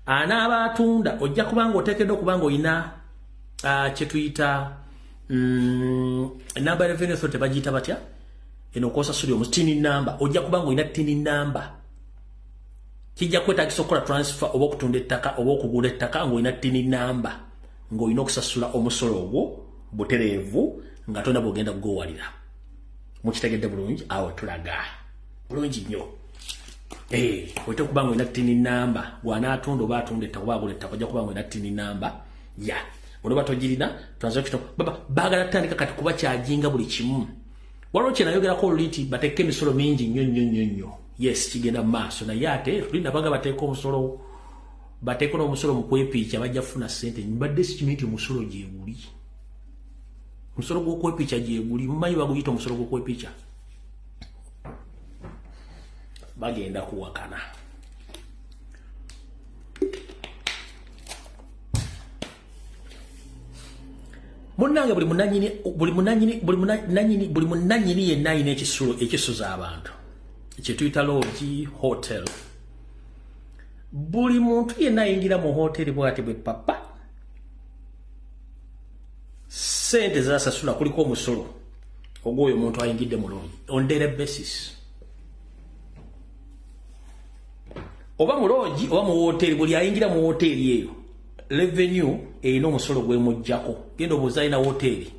anaaba atunda ojja kubanga oteekeddwa okubanga olina kye tuyita number revenue authority bagiyita batya eno kw'osasulira omu TIN number. Ojja kubanga olina TIN number. Kijja kwetaagisa okukola transfer oba okutunda ettaka oba okugula ettaka ng'olina TIN number ng'olina okusasula omusolo ogwo butereevu nga tonna bw'ogenda kugowalira. Mukitegedde bulungi? Awo tulaga bulungi nnyo. Oyita okuba ng'olina TIN number bw'anaatunda oba atunda ettaka oba agula ettaka ojja kuba ng'olina TIN number ya onoba togirina transaction. Baba baagala tutandika kati kuba kyajinga buli kimu. Waliwo kye nayogerako oluli nti bateeka emisolo mingi nnyo nnyo nnyo nnyo. Yes, kigenda mu maaso naye ate tulinda baga bateeka omusolo, bateeka n'omusolo mu kwepiica bajja kufuna ssente. Mbadde sikimanyi nti omusolo gyeguli, omusolo gw'okwepiica gyeguli. Mumanyi baguyita omusolo gw'okwepiica? Bagenda kuwakana. Munnange buli munannyini yenna alina ekisulo ekisuza abantu kye tuyita lodge hotel. Buli muntu yenna ayingira mu hoteri bw'ati bwe papa ssente z'asasula kuliko omusolo ogw'oyo omuntu ayingidde mu lodge on daily basis. Oba mu lodge oba mu hoteri, buli ayingira mu hoteri eyo revenue erina omusolo gwemuggyako. Genda obuuza alina hoteri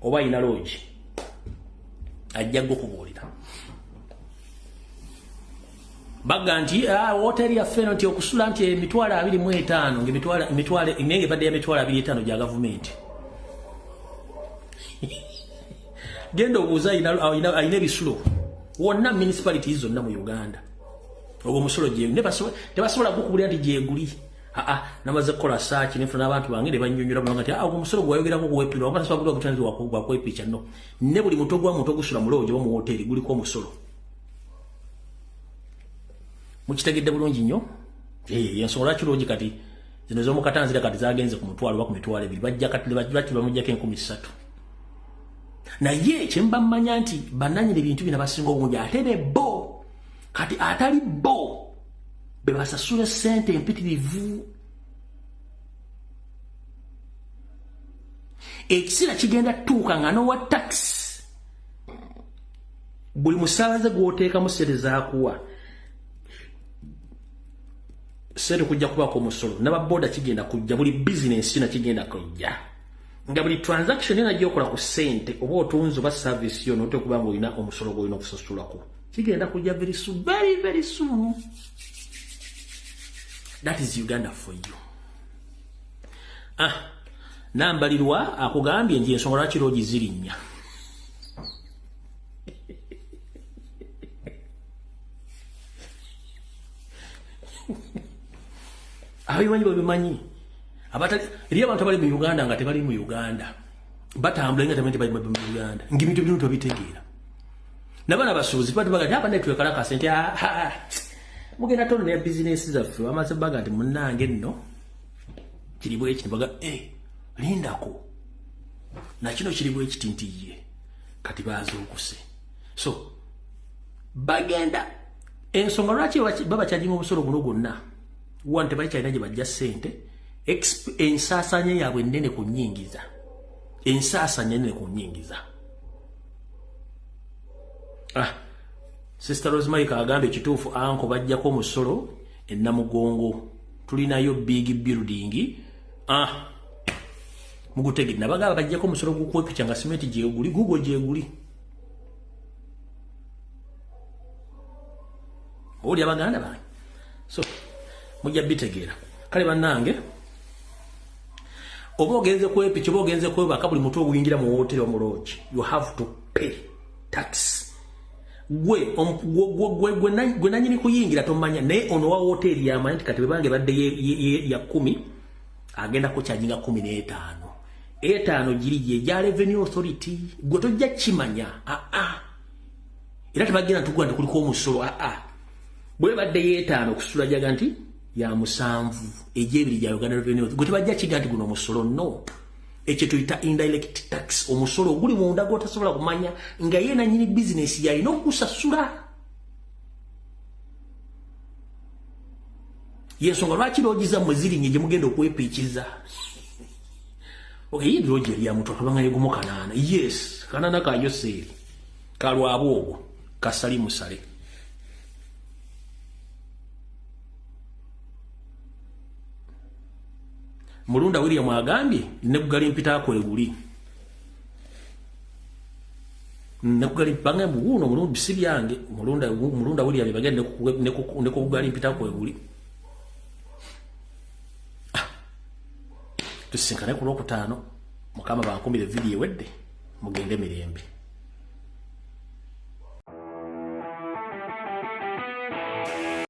oba alina lodge ajja kukubuulira. Baga nti hoteri yaffe eno nti okusula nti emitwalo 25 ng'emitwalo naye ebadde ya mitwalo 25 gya gavumenti. Genda obuuza alina ebisulo wonna municipalities zonna mu Uganda ogwo omusolo gye tebasobola kukubuulira nti gyeguli. Namaze kukola search nenfuna n'abantu bange ne bannyonnyola bulungi nti ogwo omusolo gwayogerako guweepirwa oba tasobola gutandika gwa kwepiica. No, ne buli muto gwa muntu ogusula mu lodge oba mu hoteri guliko omusolo. Mukitegedde bulungi nnyo? Ensonga lwaki lodge kati zino ez'omu Katanzira kati zagenze ku mutwalo oba ku mitwalo 2 bajja kati bamuggyako 3,000. Naye kye mba mmanya nti bannannyini bintu bino abasinga obungi ate be bo kati atali bo be basasula ssente empitirivu. Ekiseera kigenda tuuka nga n'owa tax buli musaabaze gw'oteekamu ssente z'akuwa ssente kujja kubaako omusolo, n'ababoda kigenda kujja, buli bizinensi yonna kigenda kujja nga buli transaction yonna gy'okola ku ssente oba otunze oba service yonna oteekwa okuba ng'olina omusolo gw'olina okusasulako. Kigenda kujja very soon, very very soon. That is Uganda for you. Nambalirwa akugambye nti ensonga lwaki lodge zirinnya. Abimanyi babimanyi. Eri abantu abali mu Uganda nga tebali mu Uganda batambula nga tebamanyi bali mu Uganda ng'ebintu bino tobitegeera. N'abaana abasuubuzi baga nti abana twekalakasa nti mugenda tono ne bizinensi zaffe bamaze baga nti munnange nno kiri bwe kiti baga lindako na kino kiri bwe kiti nti ye kati bazuukuse. So bagenda ensonga lwaki babakyajinga omusolo guno gwonna one tebakyalina gye bajja ssente ensaasaanya yaabwe ennene ku nnyingiza, ensaasaanya ennene ku nnyingiza. Sister Rosemary agambye ekituufu anko bajjako omusolo e Namugongo tulinayo big building. Mugutegedde nabagamba bajjako omusolo gw'okwepicha nga simenti gyeguli, gugo gyeguli. Oli abaganda bange. So mujja bitegeera. Kale bannange oba ogenze kwepicha oba ogenze kwebaka buli mutu oguyingira mu wooteri oba mu lodge, you have to pay tax. Gwe nanyini kuyingira tomanya, naye ono wa wooteri yamanyi nti kati bwe bange badde ya 10 agenda kukyajinga 15. 5 giri gye gya Revenue Authority, gwe tojja kimanya. Era tebagenda tugwa nti kuliko omusolo. Bwe badde 5 okusula jaga nti ya 7 egyebiri gya Uganda Revenue Authority, gwe tebajja kiga nti guno omusolo. No, ekyo tuyita indirect tax, omusolo oguli munda gw'otasobola kumanya nga ye nannyini bizinesi yalina okusasula. Yensonga lwaki loogi zammwe zirinye gye mugenda okwepiikiza. Okay, ye loogi eri ya mutwalo kubanga yegumu 8. Yes, 8 ka Yoseeri kalwabwogo kasali musale. Mulunda William agambye ne kugali mpita kweguli. Ne kugali bange buuno mulundu bisi byange mulunda William bagende ne kugali mpita kweguli. Tusinkane ku Lwokutaano, Mukama bankumbire video wedde mugende mirembe.